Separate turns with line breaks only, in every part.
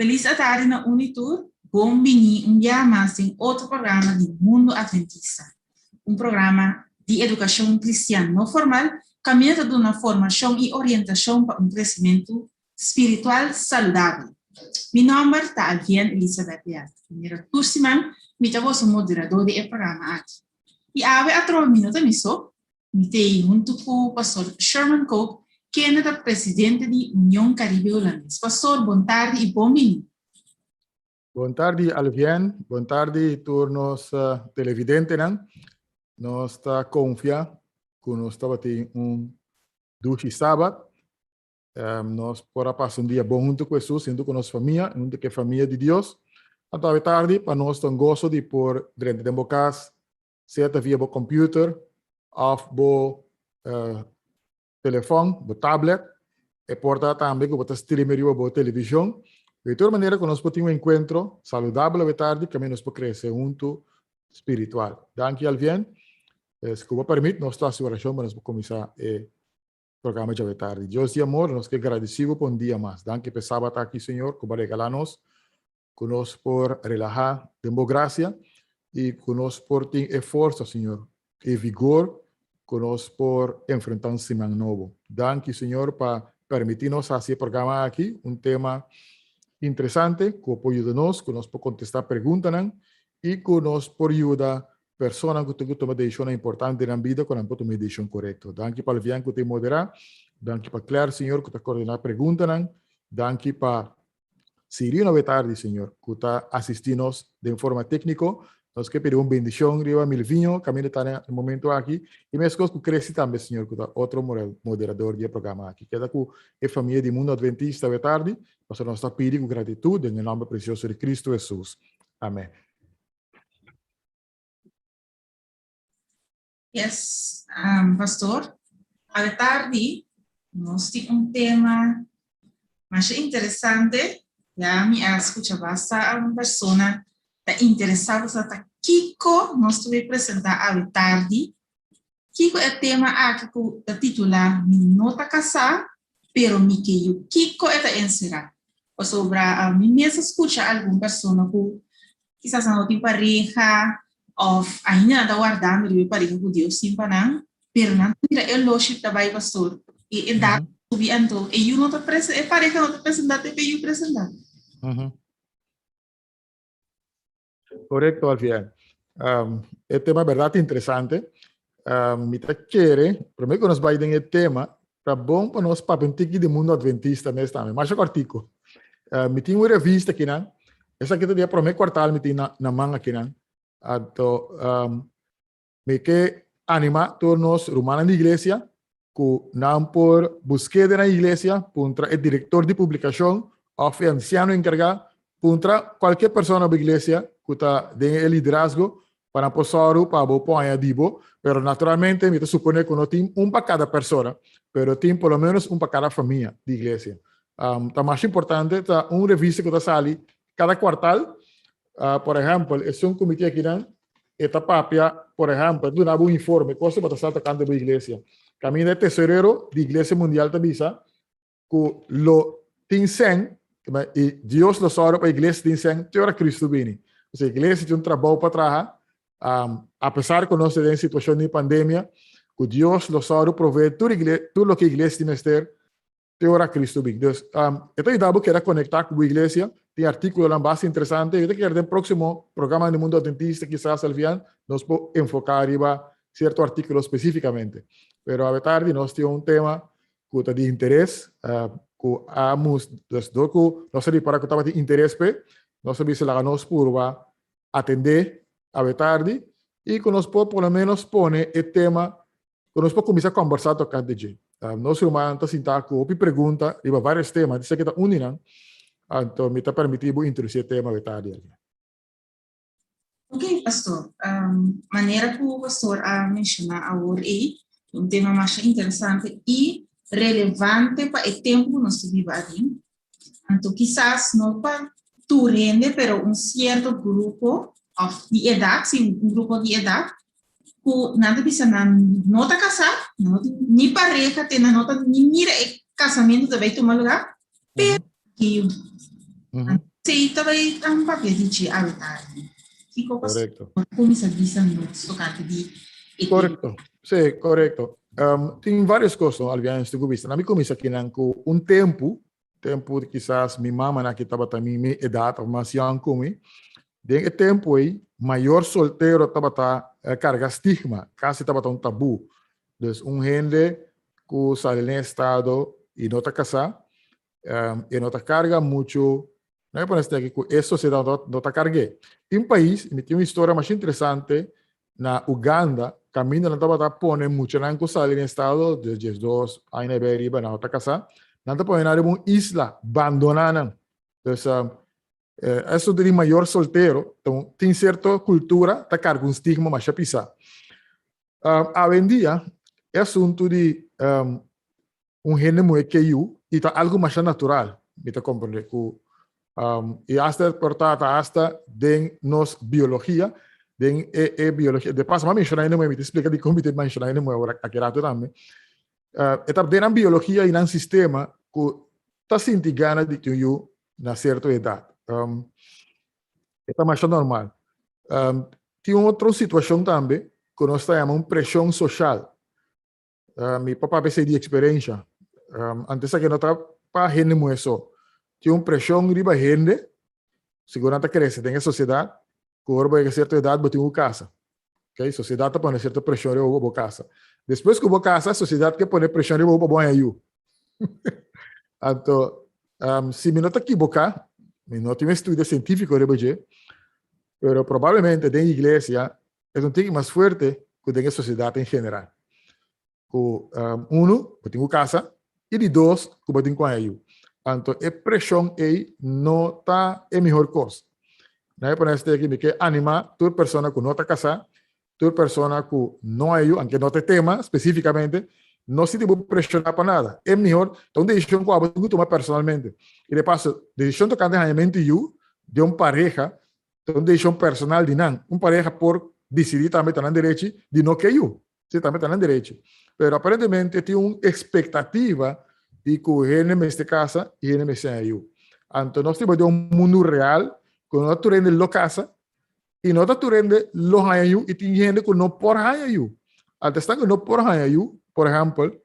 Felis atardi na un i tur. Bon bini un bia mas den otro programa di Mundo Adventista, un programa di edukashon kristian no formal kaminda ta duna formashon i orientashon pa un kresimentu spiritual saludabel. Mi nòmber ta Alvien Elizabeth Leal. Manera tur siman mi ta boso moderadó di e programa aki. I awe atrobe mi no ta mi so, Mi t'ei huntu ku Pastor Sherman Koop, kende ta presidente di Union Caribe Hulandes. Pastor, bon tardi i bon bini.
Bon tardi Alvien, bon tardi tur nos televidentenan. Nos ta konfia ku nos tabatin un dushi sabat. Nos por a pasa un dia bon huntu ku Hesus, huntu ku nos famia, huntu ku e famia di Dios. Anto awe tardi pa nos ta un goso di por drenta den bo kas, sea ta via bo computer of bo telefon, bo tablet, e por ta tambe ku bo ta stream riba bo television. Di tur manera ku nos por tin un enkuentro saludabel awe tardi kaminda nos por krese huntu spiritual. Danki Alvien. Si ku bo permit nos ta hasi orashon pa nos por kuminsá e programa djawe tardi. Dios di amor, nos ke gradisi bo pa un dia mas. Danki pa e sabat aki Señor ku bo a regala nos. Ku nos por relahá den bo grasia i ku nos por tin e forsa, Señor, e vigor ku nos por enfrentá un siman nobo. Danki, Señor, pa permití nos hasi e programa aki, un tema interesante ku por yuda nos, ku nos por kontestá preguntanan i ku nos por yuda personanan ku tin ku tuma desishonnan importante den nan bida ku nan por tuma e desishon korekto. Danki pa Alvian ku ta moderá. Danki pa Claire, Señor, ku ta koordiná preguntanan. Danki pa Sirino awe tardi, Señor, cu ta asisti nos den forma tecnico. Nos ke pidi un bendicion riba Milvinho, caminda ta na e momento aki, y mescos cu Cressy tambe, Señor, cu ta otro moderador di e programa aki. Keda cu e famia di Mundo Adventista awe tardi, pasobra nos ta pidi cu gratitud den e nomber precioso di Cristo Jesus. Amen.
Yes, pastor. Awe tardi nos tin un tema masha interesante. Ya mi a skucha basta algun persona ta interesá pa sa ta kiko nos ta bai presentá awe tardi. Kiko e tema aki ku ta titulá Mi no ta kasá, pero mi ke yu. Kiko e ta enserá? Pasobra mi mes a skucha algun persona ku kisas nan no tin pareha òf ainda nan ta wardando riba e pareha ku Dios tin pa nan, pero nan ta mira e oloshi ta bai pastor i e data subi anto e yu no ta prese e pareha no ta presentá te pa e yu presentá.
Korekto Alfian. E tema bèrdat interesante. Mi ta kere, promé ku nos bai den e tema, ta bon pa nos papia un tiki di mundo adventista mes tambe, masha kòrtiku. Mi tin un revista akinan, esaki ta di e promé kuartal mi tin na man akinan. Anto Mi ke animá tur nos rumannan di iglesia ku nan por busk'é den nan iglesia, puntra e direktor di publikashon òf e ansiano enkargá, puntra kualke persona na bo iglesia ku ta den e liderazgo pa nan por sòru pa bo por haña di bo. Pero naturalmente mi ta suponé ku no tin un pa kada persona, pero tin por lo ménos un pa kada famia di iglesia. Ta masha importante, ta un revista ku ta sali kada kuartal. Por ehèmpel, esun ku mi tin akinan E ta papia, por ehèmpel, e ta duna bo un informe, kos ku bo ta sa tokante bo iglesia. Kaminda e tesorero di Iglesia Mundial ta bisa ku lo tin sèn, i Dios lo sòru pa iglesia tin sèn te ora Kristu bini. Osea, iglesia tin un trabou pa traha, apesar ku nos ta den situashon di pandemia, ku Dios lo sòru provee tur tur loke iglesia tin mester Te ora Cristo bin. Dus, e ta yuda bo keda konektá ku bo iglesia. Tin artíkulonan basta interesante. Yo ta kere den próksimo programa di Mundo Adventista kisas Alvian nos por enfoká riba sierto artíkulo spesífikamente. Pero awe tardi nos tin un tema ku ta di interes, ku a mus, dus dor ku nos a ripará ku tabatin interes p'e, nos a bisa laga nos purba atendé awe tardi i ku nos por por lo ménos pone e tema ku nos por kuminsá kòmbersá tokante dje. Nos rumannan ta sintá ku hopi pregunta riba vários tema, esaki ta un di nan, anto mi ta permití bo introdusí e tema awe tardi aki.
Ok, pastor. Manera ku pastor a menshoná awor ei, un tema masha interesante i relevante pa e tempu ku nos ta biba aden. Anto kisas no pa tur hende, pero un sierto grupo of di edat, si un grupo di edat, ku nan ta bisa nan no ta kasá, nan no tin ni pareha te nan no ta ni mira e kasamentu ta bai tuma lugá, pero ke yu. Sí, ta bai un papia di dje awe tardi. Kiko
Correcto.
kuminsá bisa nos tokante di e tema?
Correcto. Sí, correcto. Tin varios cos, no, Alvian, estoy ku bisa. Na mi kuminsá kinan ku un tempu, tempu kisas mi mama na ki tabata mi edat of mas young ku mi, den e tempu ei, mayor soltero tabata karga stigma, kasi tabata un tabú. Dus un hende ku sali den estado i no ta kasá, e no ta karga muchu, no e pone esaki ku e sosiedat no ta karg'é. Tin pais, mi tin un historia masha interesante na Uganda, kaminda nan tabata pone muchanan ku sali den estado de diesdos aña i bai ariba, nan no ta kasá, nan ta pone nan riba un isla, bandoná nan. Dus eso di mayor soltero, tin sierto kultura ta karga un stigma masha pisá. Awendia e asuntu di un hende muhé ke yu i ta algu masha natural, mi ta komprendé ku i asta por ta ta asta den nos biologia, den e e biologia, de paso mi a menshoná hende muhé, mi ta splika dikon mi ta menshoná hende muhé awor aki rato tambe, e ta den nan biologia i nan sistema ku ta sinti gana di tin un yu na sierto edat. E ta masha normal. Tin un otro situashon tambe ku nos ta yama un preshon soshal. Mi por papia esei di eksperensha. Antes esaki no ta pa hende muhé so. Tin un preshon riba hende, segun nan ta krese den e sosiedat, ku ora bo yega sierto edat bo tin ku kasa. Okay, sosiedat ta pone sierto preshon riba bo pa bo kasa. Despues ku bo kasa, sosiedat ke pone preshon riba bo pa bo haña yu. Anto, si mi no ta kiboká, mi no tin un estudio sientífiko riba dje, pero probablemente den iglesia e ta un tiki mas fuerte ku den e sosiedat en general. Ku unu, bo tin ku kasa, i di dos, ku bo tin ku haña yu. Anto e preshon ei no ta e mihor kos. Na e pone esaki aki mi ke animá tur persona ku no ta kasá, tur persona ku no haña yu, anke no ta e tema spesífikamente, no sinti bo preshoná pa nada. E mihor ta un desishon ku abo tin ku tuma personalmente. I de paso, desishon tokante hañamentu yu den un pareha Ta un desishon personal di nan. Un pareha por disidí tambe ta nan derechi di no ke yu. Sí, tambe ta nan derechi. Pero aparentemente tin un ekspektativa di ku hende mester kasa i hende mester haña yu. Anto nos tin den un mundu real ku no ta tur hende lo kasa i no ta tur hende lo haña yu i tin hende ku no por haña yu. Anto esnan ku no por haña yu, por ehèmpel,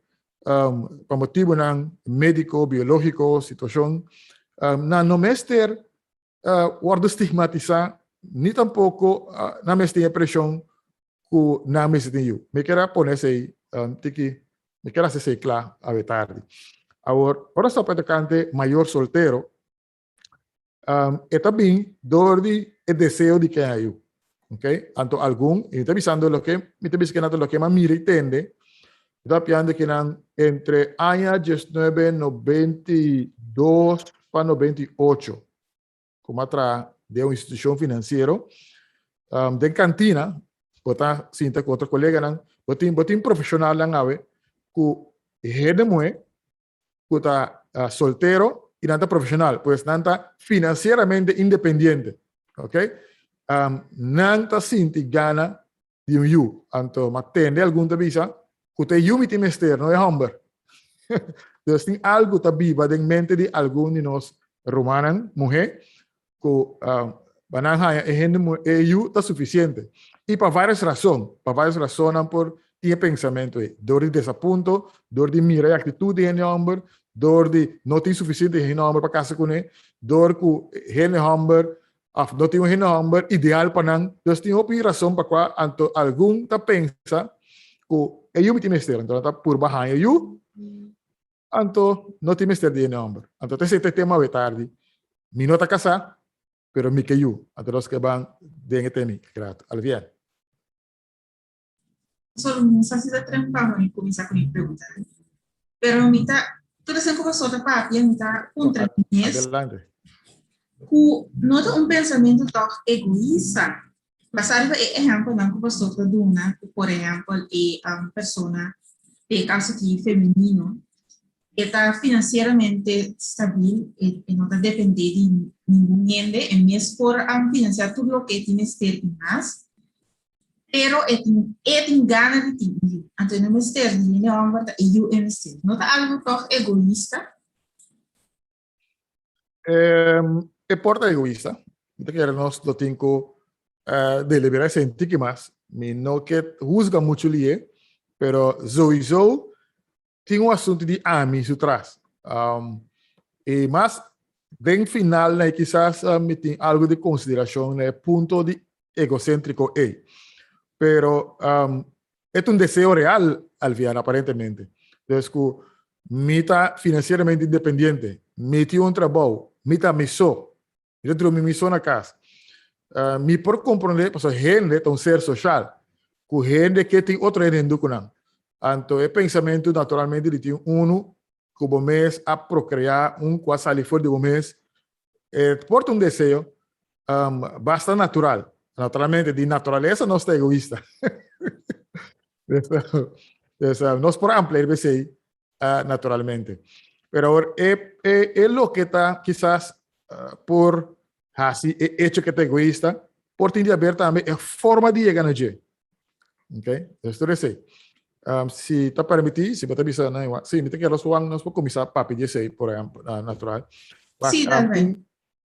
pa motibunan médiko, biológiko, situashon, nan no mester wòrdu stigmatisá ni tampoko nan mester tin e preshon ku nan mester tin yu. Mi kier a pone esei tiki, mi kier hasi esei kla awe tardi. Awor, ora stap tokante mayor soltero, e ta bin dor di e deseo di kea yu. Ok, anto algun, i mi ta bisando loke, mi ta bisa ke nan ta loke mi a mira i tende, mi ta papiando ke nan entre aña 1992 pa 98, ku mi a traha den un institushon finansiero, den kantina, bo ta sinta ku otro koleganan, bo tin, bo tin profeshonalnan awe ku hende muhé ku ta soltero i nan ta profesional, pues nan ta financieramente independiente, ok? Nan ta sinti gana di un yu, anto ma tende algun ta bisa ku ta e yu mi tin mester, no e hòmber. Dus tin algu ta biba den mente di algun di nos rumannan muhé ku pa nan haña e hende muhé, e yu ta sufisiente. I pa vários rason, pa vários rasonnan por tin e pensamentu ei. Dor di desapunto, dor di mira e aktitut di hende hòmber, dor di no tin sufisiente hende hòmber pa kasa kuné, dor ku hende hòmber òf no tin un hende hòmber ideal pa nan. Dus tin hopi rason pa kua anto algun ta pensa ku e yu mi tin mester, anto nan ta purba haña e yu. Anto no tin mester di e nomber. Anto ta esei ta e tema awe tardi. Mi no ta kasá, pero mi ke yu. Anto nos ke ban den e temi. Grato. Alvier.
Solo mi no sa si ta trempa pa mi kuminsá ku mi pregunta. Pero mi ta, tur esnan ku boso ta papia, mi ta puntra mi mes.
Adelante.
Ku no ta un pensamentu tòg egoista, basá riba e ehèmpelnan ku boso ta duna, ku por ehèmpel e persona, den e kaso aki femenino, e ta finansieramente stabil, e no ta dependé di ningun hende, e mes por finansiá tur loke e tin mester i mas, pero e tin e tin gana di tin un yu, anto e no mester di hende hòmber, ta e yu e mester. No ta algu tòg egoista?
E por ta egoista. Mi ta kere nos lo tin ku deliberá esei un tiki mas. Mi no ke husga muchu lié, pero souiso tin un asuntu di ami su tras. I mas den final na kisas mi tin algu di konsiderashon na e punto di egocéntrico ei. Pero e ta un deseo real, Alvian, aparentemente. Dus ku mi ta financieramente independiente, mi tin un trabou, mi ta mi so, mi ta drumi mi so na kas. Mi por comprende, pasobra hende ta un ser social, ku hende ke tin otro hende hindú ku nan. Anto e pensamentu naturalmente di tin unu ku bo mes a prokreá, un ku a sali for di bo mes, e por ta un deseo basta natural. Naturalmente, di naturalesa nos ta egoista. Dus nos por amplia riba esei naturalmente. Pero awor e e e loke ta kisas por hasi e echo ke ta egoista por tin di haber tambe e forma di yega na dje. Ok, dus tur esei. Si ta permití, si bo ta bisa nan igual, sí, mi ta kere los Juan nos por kuminsá papia di esei, por ehempel, natural. Wak,
Sí, dal bai.
Tin,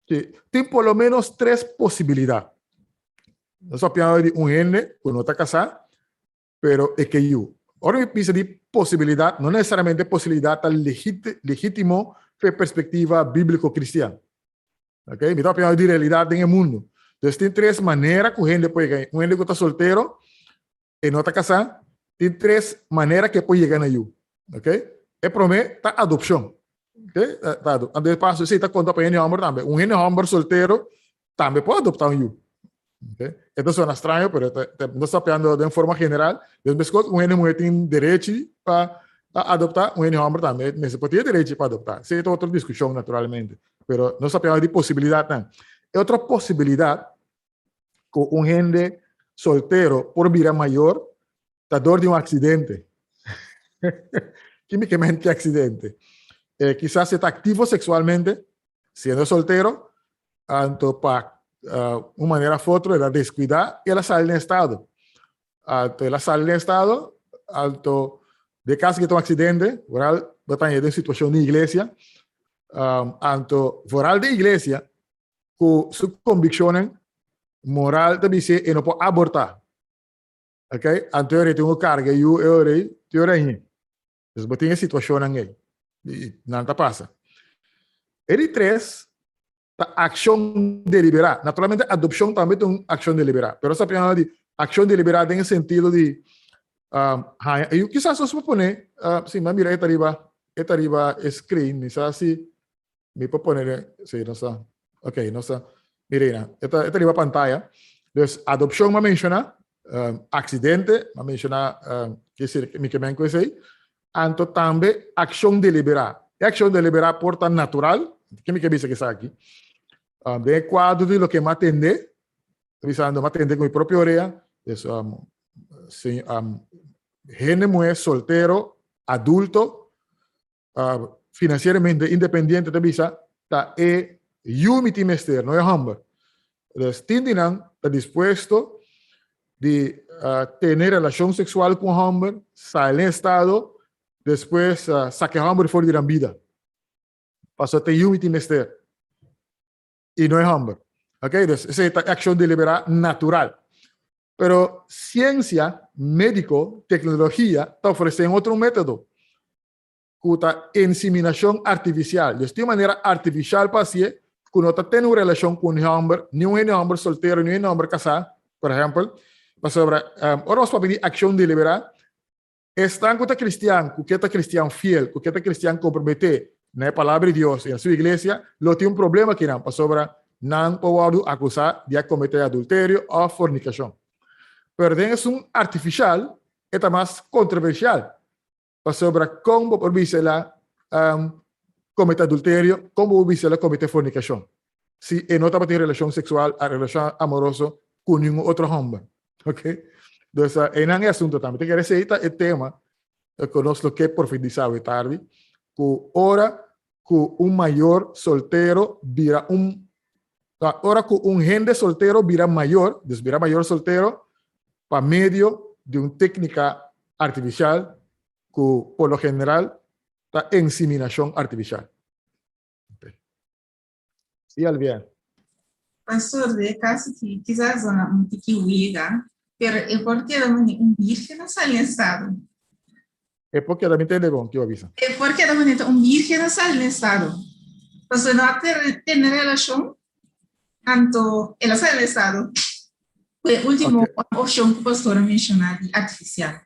sí, tin por lo menos tres posibilidat. Nos a papia di un hende ku no ta kasá, pero e ke yu. Ora mi bisa di posibilidat, no nesesariamente posibilidat ta legítimo p'e perspektiva bíbliko kristian. Ok, mi ta papia di realidat den e mundu. Dus tin tres manera ku hende por yega. Un hende ku ta soltero, e no ta kasá, tin tres manera ku e por yega na yu. Ok, e promé ta adopshon. Ok, ta ado. Anto e paso esei ta konta pa hende hòmber tambe. Un hende hòmber soltero tambe por adoptá un yu. Ok, e ta sona straño, pero ta, ta, nos ta papiando den forma general. Dus meskos un hende muhé tin derechi pa adoptá, un hende hòmber tambe mester por tin e derechi pa adoptá. Esei ta otro diskushon naturalmente. Pero nos ta papiando di posibilidatnan. E otro posibilidat ku un hende soltero por bira mayor ta dor di un aksidente. Kímikamente aksidente. Eh, kisas e ta aktivo seksualmente, siendo soltero, anto pa uh, un manera of otro el a deskuidá i el a sali den estado. Anto el a sali den estado, anto de caso que ta un aksidente, vooral bo ta den situashon di iglesia, um, anto vooral den iglesia, ku su konvikshonnan moral ta bis'é e no por abortá. Ok, anto e ora ei tin ku karga e yu e ora ei te ora ei. Dus bo tin e situashonnan ei. I nan ta pasa. E di tres ta akshon deliberá. Naturalmente adopshon tambe ta un akshon deliberá. Pero sa piensa di akshon deliberá den e sentido di haña e yu. Kisas nos por pone, si mi a mira e ta riba e ta riba e screen, mi sa si Mi por pone den, sí, nos ta, ok, nos ta, mira ahí, e ta, e ta riba pantaya. Dus adopcion m'a menciona, um, accidente m'a menciona, um, ke sir, mi ke men ku esei. Anto tambe accion deliberá. E accion deliberá por ta natural, ke mi ke bisa ku esaki? Um, den e kuadro di loke m'a tende, ta bisando m'a tende ku mi propio orea, dus um, si, um, hende muhé soltero, adulto, financieramente independiente ta bisa ta e yu mi tin mester, no e homber. Dus tin di nan ta dispuesto di tene relacion sexual cu un homber, sali den estado, despues saca e homber for di nan bida. Pasobra ta e yu mi tin mester y no e homber. Ok, dus esey ta accion deliberá natural. Pero ciencia, medico, tecnologia ta ofrece un otro metodo. ku ta inseminashon artifisial. Dus tin un manera artifisial pa hasié ku no ta tene un relashon ku un hòmber, ni un hende hòmber soltero, ni un hende hòmber kasá, por ehèmpel. Pasobra ora nos papia di akshon deliberá, esnan ku ta kristian, ku ke ta kristian fiel, ku ke ta kristian komprometé na e Palabra di Dios i na su iglesia, lo tin un problema akinan, pasobra nan por wòrdu akusá di a kometé adulterio òf fornikashon. Pero den esun artifisial e ta mas kontroversial, Pasobra kon bo por bisa el a komete adulterio, kon bo por bisa el a komete fornikashon, si e no tabatin relashon seksual, relashon amoroso ku ningun otro hòmber? Ok? Dus einan e asunto tambe. Ta kere esei ta e tema ku nos lo ke profundisá awe tardi, ku ora ku un mayor soltero bira un, ora ku un hende soltero bira mayor, dus bira mayor soltero, pa medio di un téknika artifisial ku por lo general ta ensiminashon artifisial. Sí, Alvia.
Pastor, de caso ki quizás zona un tiki wiga, pero e por keda mane un virgen a sali en estado.
E por keda, mi tende bon, ki bo a bisa?
E por keda mane ta un virgen a sali en estado. Pasobra no a tene relacion, anto el a sali en estado. Cu e ultimo opcion cu pastor a menciona di artificial.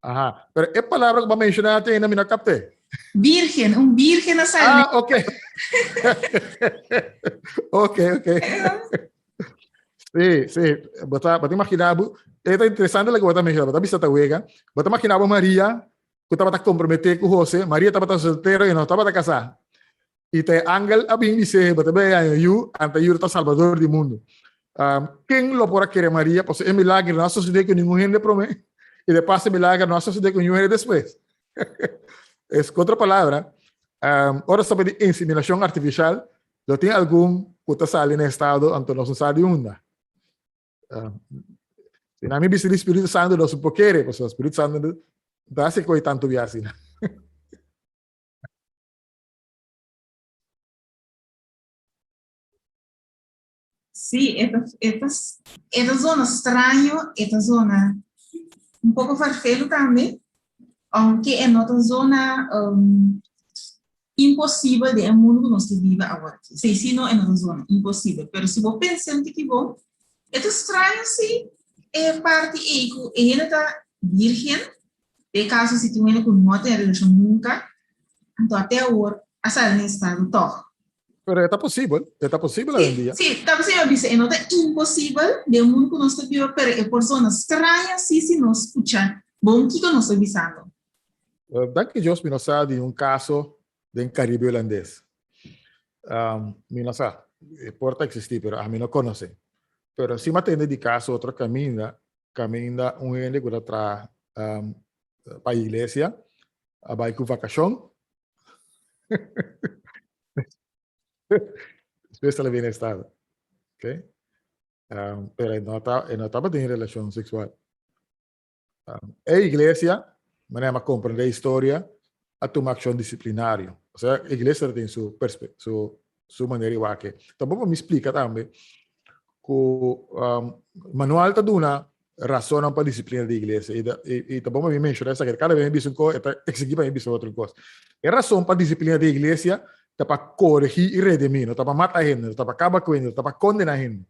Aha, pero e palabra ku bo a menshoná te ainda mi no a kapt'é.
Virgen, un virgen a sali.
Ah, ok. Ok, ok. Sí, sí. Bo ta, bo ta imaginá bo, e ta interesante loke bo ta menshoná, bo ta bisa ta wega. Bo ta imaginá bo Maria ku tabata komprometé ku José, Maria tabata soltero i no tabata kasá. I ta e angel a bin bis'é, Bo ta bai haña yu, anta yu ta Salbador di mundu. Ken lo por a kere Maria? Pasobra e milager no a sosodé ku ningun hende promé, i de pas e milager no a sosodé ku ningun hende despues. Es ku otro palabra, ora sa di inseminacion artificial, lo tin algun ku ta sali na estado, anto nos no sa di unda. Si nan mi bisa di Spiritu Santu, nos no por kere, pasobra Spiritu Santu no ta hasi koe tantu bia asina.
Sí, e ta, e ta, e ta zona straño, e ta zona un poco farfelu tambe, aunke e no ta zona um, imposibel den e mundo ku nos ta biba awor aki. Sí, sí no, e no ta zona imposibel, pero si bo pensa un tiki bon, e ta straño si e parti ei ku e hende ta virgen, Den kaso si tin un hende ku no a tene relashon nunka, anto a te awor a sali na estado tòg.
Pero e ta posibel, e ta posibel awendia.
Sí, ta posibel, mi bisa e no ta imposibel den e mundu ku nos ta biba, pero e por zona straño si si nos skucha bon kiko nos ta bisando.
Danki Dios mi no sa di un kaso den Caribe Hulandes. Mi no sa, e por ta existi, pero ami no konosé. Pero si mi a tende di kaso otro kaminda Kaminda un hende ku ta traha pa iglesia a bai ku vakashon. Despues el a bini estado. Okay? Pero e no ta, e no tabatin relashon seksual. E iglesia, manera mi a komprendé e historia, a tuma akshon disiplinario. Osea, e iglesia ta tin su perspe, su su manera di wak. Tampoco mi splica tambe cu manual ta duna razonnan pa disciplina di iglesia. Y, y, y tampoco mi menciona esaki. Cada vez mi bisa un cosa, ta exigi pa mi bisa otro cosa. E razón pa disciplina di iglesia ta pa corregi y redimi, no ta pa mata hende, no ta pa caba cu hende, no ta pa condena hende.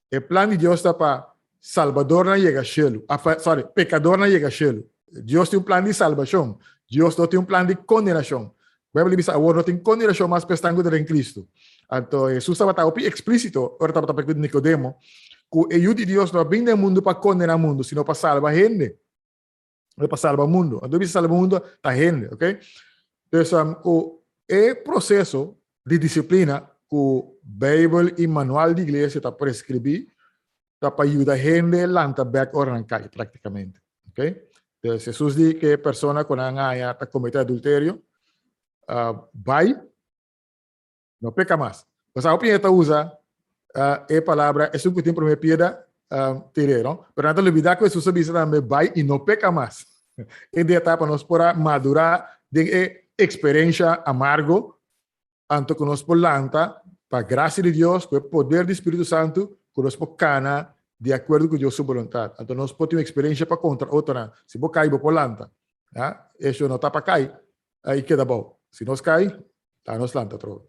E plan di Dios ta pa salbadornan yega shelu, sorry, pecadornan yega shelu. Dios tin un plan di salbacion. Dios no tin un plan di condenacion. Bijbel bisa awor no tin condenacion mas pa esnan cu ta den Cristo. Anto Jesus tabata hopi explícito ora tabata papia cu Nicodemo cu e Yu di Dios no a bin den mundu pa condena mundu, sino pa salba hende. No pa salba mundu. Anto bisa salba mundu ta hende, ok? Dus um, ku e proceso di disciplina ku Bijbel i manual di iglesia ta prescribí ta pa yuda hende lanta bek ora nan kai prácticamente. Ok? Dus Jesus di ke persona ku nan haña ta comete adulterio, uh, bai No peca mas. Pues hopi hende ta usa uh, e palabra esun ku tin prome piedra um, tir'é, no? Pero nan ta lubida ku Jesus a bisa tambe bai i no peca mas. E idea ta pa nos por a madura den e experiencia amargo, anto ku nos por lanta pa gracia di Dios, ku e poder di Spiritu Santu, ku nos por kana di akuerdo ku Dios su boluntad. Anto nos por tin un experiencia pa kontra otronan. Si bo kai, bo por lanta. Ja? Eso no ta pa kai i keda bou. Si nos kai, Ta nos lanta atrobe.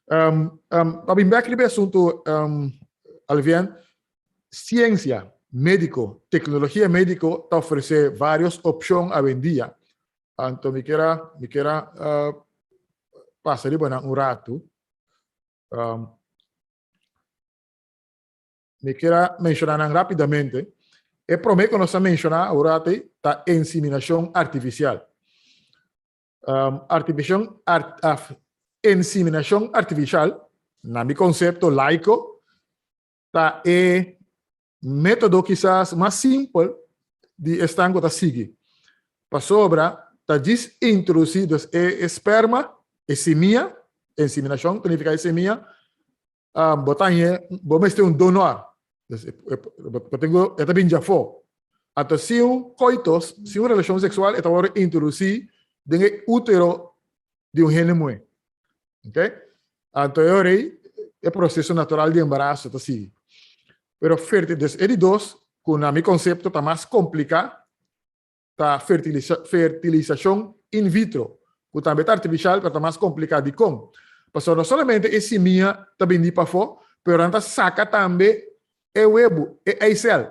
Um, um, pa bin bek riba e asuntu, um, Alvien, ciencia médico, tecnologia médico ta ofrece varios opcion awendia. Anto mi kier mi kier uh, pasa riba nan un ratu. Um, mi kier a menciona nan rapidamente. E prome ku nos a menciona awor ta inseminacion artificial. Um, artificion, art, af, inseminacion artificial, na mi concepto laico, ta e método quizás mas simpel di esnan ku ta sigui. Pasobra ta djis introducí dus e esperma, e simia, inseminacion ta nifica e simia, um, bo ta hañ'é, bo mester un donor. Dus, e, e, bo tin ku, e ta bin djafó. Anto si un coitus, si un relacion sexual, e ta wòrdu introducí den e útero di un hende muhé. Ok? Anto e ora ei, e proseso natural di embaraso ta sigui. Pero ferti, dus e di dos, ku na mi konsepto ta mas kompliká, ta fertilisa, fertilisashon in vitro, ku tambe ta artifishal pero ta mas kompliká. Dikon? Pasobra no solamente e simia ta bini pafó, pero nan ta saka tambe e webu, e eisèl,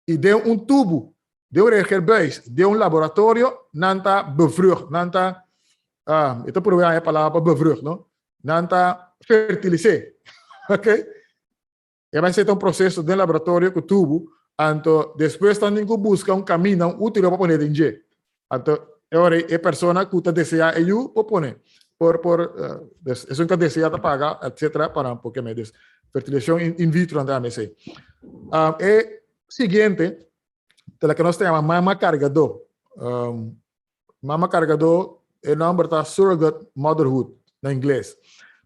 i den un tubu, den un regerbuis, den un laboratorio, nan ta bevrucht, nan ta, ah, e ta purba haña e palabra pa bevrucht, no? Nan ta fertilis'é, ok? E bai seta un proseso den laboratorio ku tubu, anto despues nan tin ku buska un kaminda, un útero pa pone den dje. Anto e ora ei e persona ku ta deseá e yu por pone. Por por dus esun ku ta deseá ta paga etcetera pa nan por keme. Dus fertilisashon in vitro nan ta yama esei. E siguiente ta loke nos ta yama mama kargadó. Mama kargadó, e nòmber ta surrogate motherhood na ingles.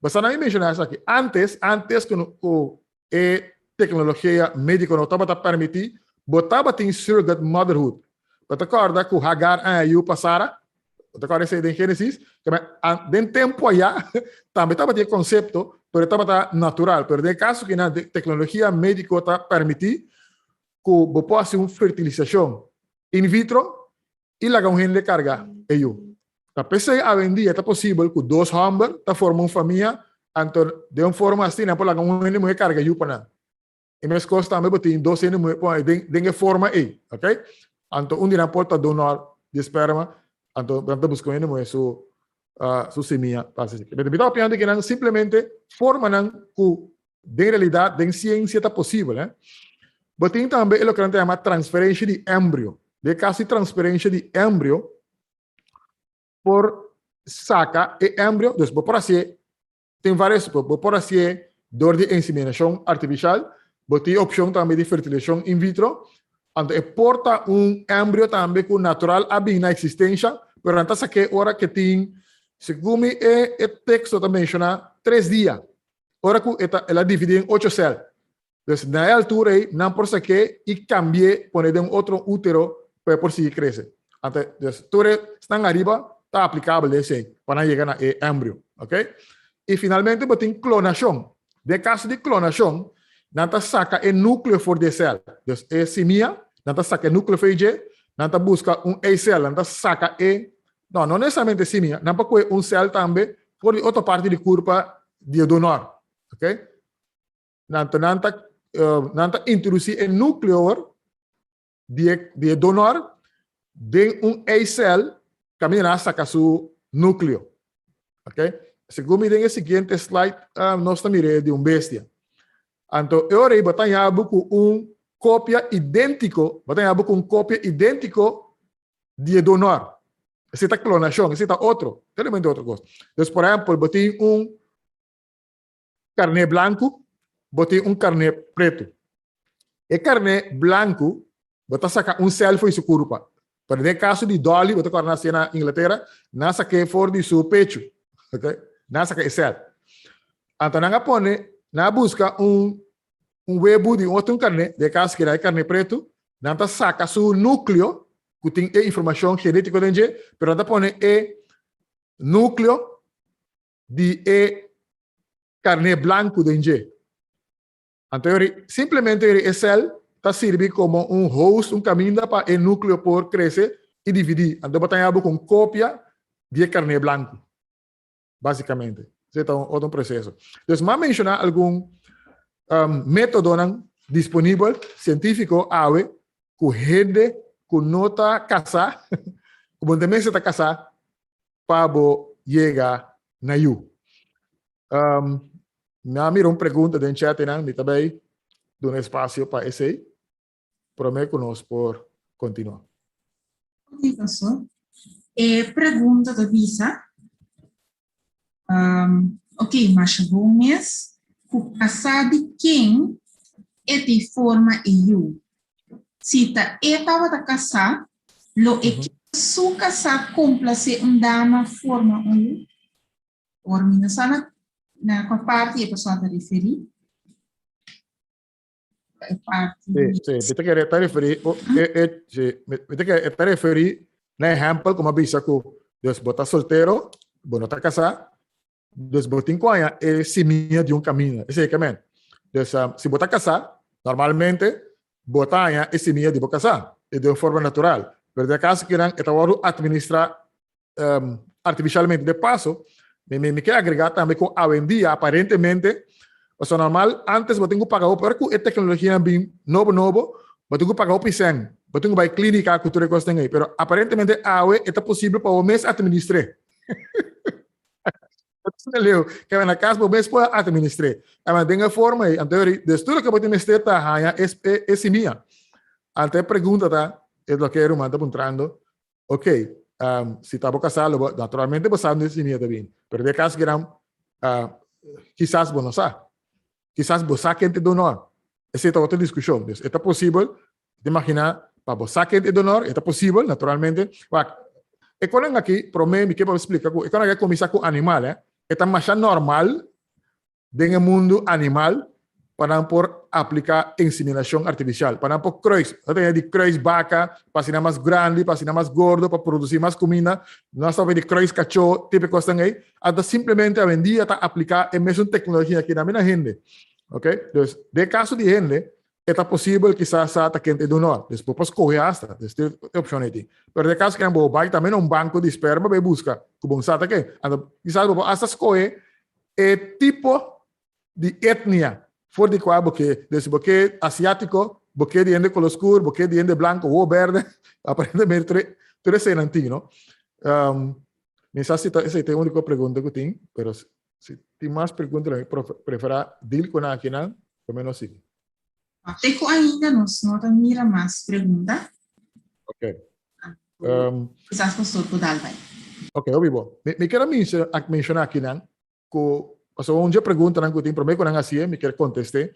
Basta nan mi menshoná esaki. Antes, antes ku ku e teknologia médiko no tabata permití, bo tabatin surrogate motherhood. Bo ta kòrda ku Hagar a haña yu pa Sara? Bo ta kòrda esei den Génesis? Den tempu ayá tambe tabatin e konsepto, pero e tabata natural. Pero den e kaso kinan teknologia médiko ta permití ku bo por hasi un fertilisashon in vitro i laga un hende karga e yu. Ta p'esei awendia ta posibel ku dos hòmber ta forma un famia, anto den un forma asina nan por laga un hende muhé karga e yu pa nan. E meskos tambe bo tin dos hende muhé pon den e forma ei, ok? Anto un di nan por ta donor di sperma, anto nan ta buska un hende muhé su su simia pa hasi esaki. Mi ta opinan di ke nan simplemente formanan ku den realidat, den siensia ta posibel. Eh? Bo tin tambe e loke nan ta yama transferensha di embrio. Den kaso di transferensha di embrio, por saka e embrio, dus bo por hasié, tin varios, bo por hasié dor di inseminashon artifishal, bo tin opshon tambe di fertilisashon in vitro, anto e por ta un embrio tambe ku natural a bin na eksistensha, pero nan ta sak'é ora ke tin, segun mi e e teksto ta menshoná, tres dia. Ora ku e ta el a dividí en ocho sèl. Dus na e altura ei nan por sak'é i kambi'é pone den un otro útero pa e por sigui krese. Anto dus tur e esnan ariba ta aplikabel den esei pa nan yega na e embrio. Oke. I finalmente bo tin klonashon. Den kaso di klonashon nan ta saka e núkleo for di e sèl. Dus e simia nan ta saka e núkleo for di dje, nan ta buska un eisèl, nan ta saka e No, no nesesariamente simia. Nan por kohe un sèl tambe for di otro parti di kurpa di e donor. Ok? Nan ta, nan ta, nan ta introdusí e núkleo di e, di e donor den un eisèl kaminda nan a saka su núkleo. Ok? Segun mi den e siguiente slide, nos ta mira e di un bestia. Anto e ora ei bo ta haña bo ku un kopia idéntiko, bo ta haña bo ku un kopia idéntiko di e donor. Esei ta klonashon, esei ta otro, totalmente otro kos. Dus, por ehèmpel, bo tin un karné blanku, bo tin un karné pretu. E karné blanku, bo ta saka un sèl for di su kurpa. Pero den e kaso di Dolly, bo ta kòrda nan hasié na Inglatera, nan a sak'é for di su pechu. Okay? Nan a saka e sèl. Anto nan a pone, nan a buska un un webu di un otro karné, den e kaso keda e karné pretu, nan ta saka su núkleo ku tin e informashon genétiko den dje, pero nan ta pone e núkleo di e karné blanku den dje. Anto yori, simplemente yori e sèl ta sirbi komo un host, un kaminda pa e núkleo por krese i dividí. Anto bo ta haña bo ku un kopia di e karné blanku. Básicamente. Esei ta un otro proceso. Dus m'a menciona algun um, métodonan disponibel científico awe ku hende ku no ta casá, ku bo no mester ta casá pa bo yega na yu. Um, mi a mira un pregunta den chat einan, mi ta bay duna espacio pa esei prome ku nos por kontinuá.
Ok, pastor. E pregunta ta bisa, um, ok, masha bon mes, ku kasá di ken e tin forma e yu? Si ta e tabata kasá, lo e keda su kasá komplasé un dama forma un yu? Ora mi no sa na na kua parti e persona ta referí.
Sí, sí, mi ta kere ta referí, oh, eh, eh, sí, mi, mi ta kere ta referí na ehempel como a bisa ku, dus bo ta soltero, bo no ta kasá, Dus bo tin ku haña e simia di un kaminda. Esei ke men. Dus si bo ta kasá, normalmente bo ta haña e simia di bo kasá, di un forma natural. Pero den e kaso kinan e ta wòrdu atministrá artificialmente. De paso, mi, mi, mi ke agregá tambe ku awendia aparentemente, pasobra normal antes bo tin ku paga hopi, ora ku e teknologianan bin nobo nobo, bo tin ku paga hopi sèn, bo tin ku bai klínika ku tur e kosnan ei. Pero aparentemente awe e ta posibel pa bo mes atministr'é. Leo, ke na kas bo mes por atministr'é. Ama den e forma ei, anto eri, dus tur loke bo tin mester ta haña e, e, e simia. Anto e pregunta ta, e loke e ruman ta puntrando, Ok, um, si ta bo casá, lo bo, naturalmente bo sa donde simia ta bin. Pero de caso kiran, uh, quizás bo no sa. Quizás bo sa ken te donor. Ese ta otro discusión. Dus, eta posibel, te imagina, pa bo sa ken te donor, eta posibel, naturalmente. Wak, e konan aki, prome, mi ke pa explica ku, e konan aki kumisa ku animal, eh. Eta masha normal den e mundu animal pa nan por apliká inseminashon artifisial, pa nan por kruis. Nos ta tene di kruis baka pa asina mas grandi, pa asina mas gordo, pa produsí mas kuminda. Nos ta di kruis kachó, tipo e kosnan ei. Anto simplemente awendia ta apliká e mesun teknologia aki tambe na hende. Oké? Dus den e kaso di hende e ta posibel kisas sa ta kende donor. Dus bo por skohe asta. Dus tin e opshon ei tin. Pero den e kaso ku bo bai tambe na un banko di sperma bai buska ku bo sa ta ken. Anto kisas bo por asta skohe e tipo di etnia for di kua bo ke. Dus bo ke asiátiko, bo ke di hende koló skur, bo ke di hende blanko, wowo bèrdè, aparentemente tur e tur eseinan tin, no? Um, mi sa si ta esei ta e úniko pregunta ku tin, pero si tin mas pregunta lo mi preferá deal ku nan akinan, promé nos sigui.
Te ku ainda nos no ta mira mas pregunta.
Ok. Um,
Quizás pastor por dal bai.
Ok, hopi bo. Mi, mi quiero menciona aquí nan, ku, pasobra un dje preguntanan ku tin promé ku nan hasié, mi kier kontest'é.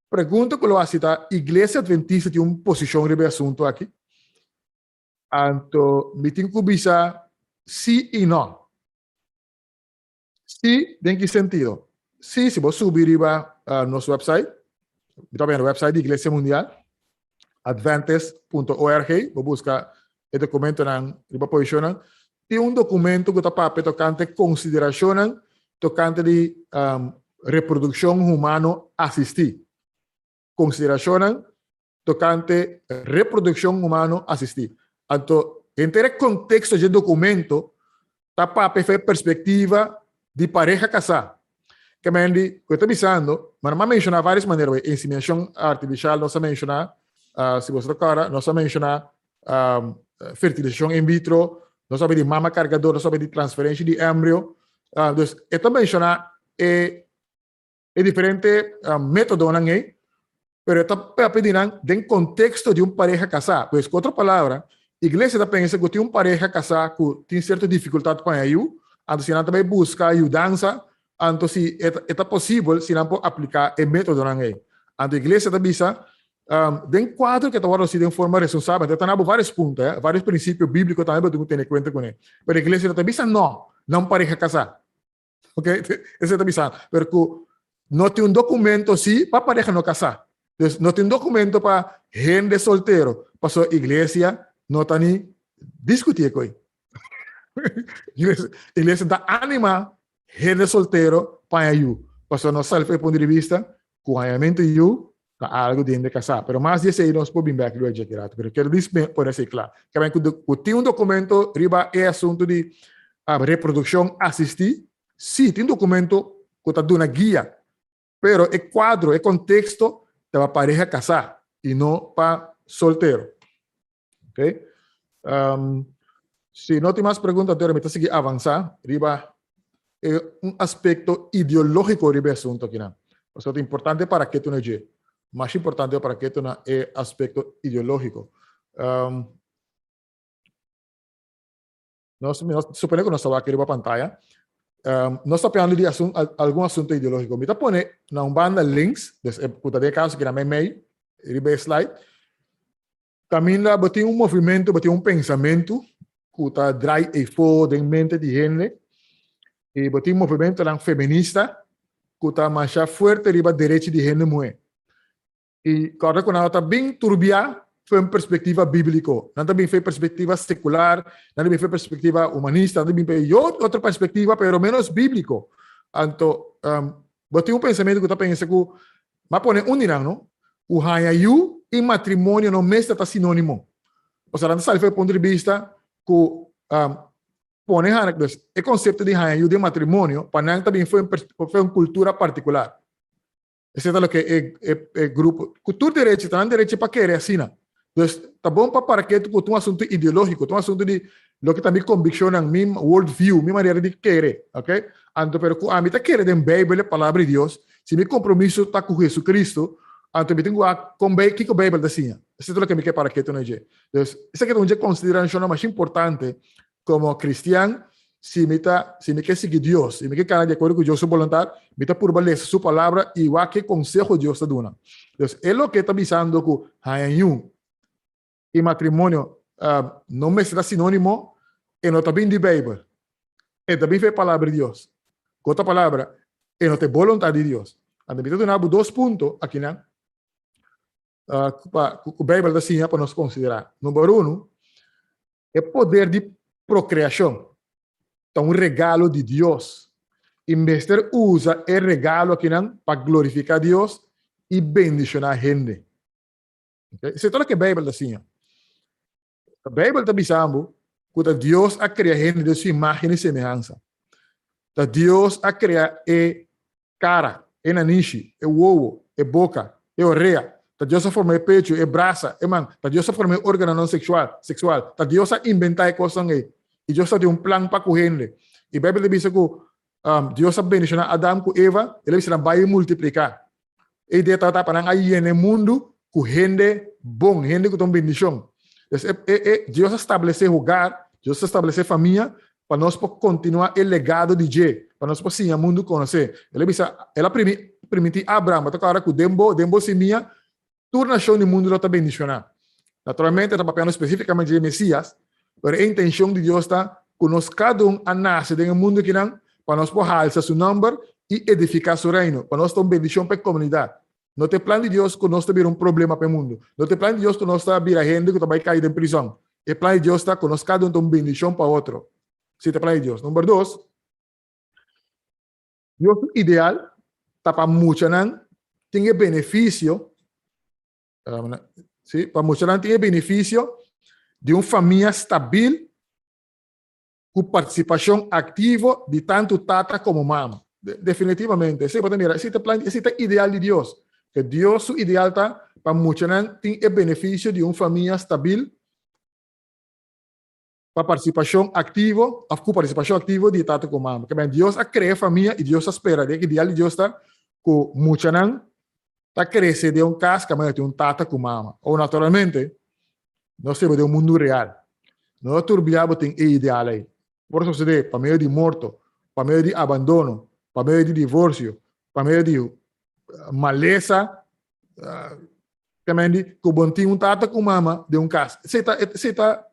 Pregunta ku lo hasi ta, Iglesia Adventista tin un posishon riba e asuntu aki? Anto mi tin ku bisa sí i no. Sí, den ki sentido? Sí, si bo subi riba nos website, mi ta bira website di Iglesia Mundial, adventist.org, bo buska e dokumentonan riba posishonnan, tin un dokumento ku ta papia tokante konsiderashonnan tokante di reprodukshon humano asistí. Konsiderashonnan tokante reprodukshon humano asistí. Anto, henter e konteksto dje dokumento ta papia for e perspektiva di pareha kasá. Kemendi, ku e ta bisando, ma nan a menshoná vários manera, wei, inseminashon artifisial nos a menshoná, si boso ta kòrda, nos a menshoná fertilisashon in vitro, nos a papia di mama kargador, nos a papia di transferensha di embrio. Dus e ta menshoná e e diferente métodonan ei, pero e ta papia di nan den konteksto di un pareha kasá. Pues, ku otro palabra, iglesia ta pensa ku tin un pareha kasá ku tin sierto difikultat pa haña yu, anto si nan ta bai buska yudansa, anto si e ta posibel si nan por apliká e métodonan ei. Anto iglesia ta bisa, den kuadro ku e ta wòrdu hasi den forma responsabel, anto e ta na bo vários punto, vários prinsipio bíbliko tambe bo tin ku tene kuenta kuné. Pero iglesia no ta bisa nò na un pareha kasá. Ok, ese ta bisa. Pero ku no tin un documento sí pa pareja no casá. Dus no tin un documento pa hende soltero. Paso iglesia no ta ni discutí e koi. Iglesia, iglesia ta anima hende soltero pa haña yu. Paso nos sali for e punto di vista ku hañamentu yu ta algo di hende casá. Pero mas di esei nos por bin bek riba dje ki rato. Pero quiero dis pone esei cla. Ke ku ku tin un documento riba e asunto di reproduccion asistí, sí, tin documento ku ta duna guia. Pero e cuadro, e contexto ta pa pareha casá y no pa soltero. Ok? Um, si no tin mas pregunta, anto mi ta sigui avansa riba e un aspecto ideológico riba e asunto aki nan. Pasobra ta importante para ke tuna dje. Mas importante para ke tuna e aspecto ideológico. Um, nos, nos supone ku nos ta wak riba pantaya. Um, nos ta papiando di asun, algun asunto ideológico. Mi ta pone na un banda links, dus e, ku ta den e kaso ki na mei riba e slide, Kaminda bo tin un movimentu, bo tin un pensamentu ku ta drai efo den mente di hende i bo tin movimentunan feminista ku ta masha fuerte riba derechi di hende muhé. I kòrda ku nan no ta bin turbiá for un perspektiva bíbliko. Nan ta bin for e perspektiva sekular, nan ta bin for e perspektiva humanista, nan ta bin for e otro perspektiva pero ménos bíbliko. Anto, bo tin un pensamentu ku ta pensa ku, m'a pone un di nan, no? Ku haña yu i matrimonio no mester ta sinónimo. Pasobra nan ta sali for e punto di bista ku pone haña, dus e konsepto di haña yu den matrimonio pa nan ta bin for un kultura partikular. Esei ta loke e e e grupo ku tur derecho ta nan derecho pa kere asina. Dus ta bon pa para ketu ku ta un asuntu ideológiko, ta un asuntu di loke ta mi kombikshonnan, mi world view, mi manera di kere, oke. Anto pero ku ami ta kere den Beibel, e Palabra di Dios, si mi kompromiso ta ku Jesucristo, anto mi tin ku wak kon bei kiko Beibel ta siña. Esei ta loke mi ke para ketu na dje. Dus esaki ta un dje konsiderashonnan masha importante Komo kristian, si mi ta, si mi ke sigui Dios, si mi ke kana di akuerdo ku Dios su boluntat, mi ta purba lesa su Palabra i wak ke konseho Dios ta duna. Dus, e loke ta bisando ku haña yu i matrimonio no mester ta sinónimo, e no ta bin di Beibel. E ta bin for e Palabra di Dios. Ku otro palabra, e no ta e boluntat di Dios. Anto mi ta duna bo dos punto akinan. Pa ku Beibel ta siña pa nos konsiderá. Number uno, e poder di prokreashon ta un regalo di Dios i mester usa e regalo akinan pa glorifiká Dios i bendishoná hende. Okay? Esei ta loke Beibel ta siña. Beibel ta bisa bo ku ta Dios a krea hende den su imágen i semehansa. Ta Dios a krea e kara, e nanishi, e wowo, e boka, e orea. Ta Dios a forma e pechu, e brasa, e man. Ta Dios a forma e órganonan seksual, seksual. Ta Dios a inventá e kosnan ei. I Dios ta tin un plan pa ku hende. I Beibel ta bisa ku Dios a bendishoná Adam ku Eva, el a bisa nan bai i multipliká. E idea tabata pa nan a yena e mundu ku hende bon, hende ku ta un bendishon. Dus e, e, e, Dios a stablesé hogar, Dios a stablesé famia pa nos por kontinuá e legado di dje, pa nos por siña mundu konosé. El a bisa, el a primi, primintí Abraham, bo ta kòrda ku den bo, den bo simia, tur nashon di mundu lo ta bendishoná. Naturalmente ta papiando spesífikamente di e Mesías, pero e intenshon di Dios ta ku nos kada un a nase den e mundu akinan pa nos por halsa su nòmber i edifiká su Reino, pa nos ta un bendishon pa e komunidat. No ta e plan di Dios ku nos ta bira un problema pa e mundu. No ta e plan di Dios ku nos ta bira hende ku ta bai kai den prizòn. E plan di Dios ta ku nos kada un ta un bendishon pa otro. Esei ta e plan di Dios. Number dos, Dios su ideal ta pa muchanan tin e benefisio, sí, pa muchanan tin e benefisio di un famia stabil ku partisipashon aktivo di tantu tata komo mama. Definitivamente, esei bo ta mira, esei ta plan, esei ta ideal di Dios. Ke Dios su ideal ta pa muchanan tin e benefisio di un famia stabil pa partisipashon aktivo òf ku partisipashon aktivo di e tata ku mama. Ke men Dios a krea famia i Dios ta spera. E ideal di Dios ta ku muchanan ta krese den un kas kaminda tin un tata ku mama. O naturalmente nos ta biba den un mundu real. No ta tur bia bo tin e ideal ei. Por sosodé pa medio di morto, pa medio di abandono, pa medio di divorsio, pa medio di malesa. Kemendi ku bon tin un tata ku mama den un kas. Esei ta, esei ta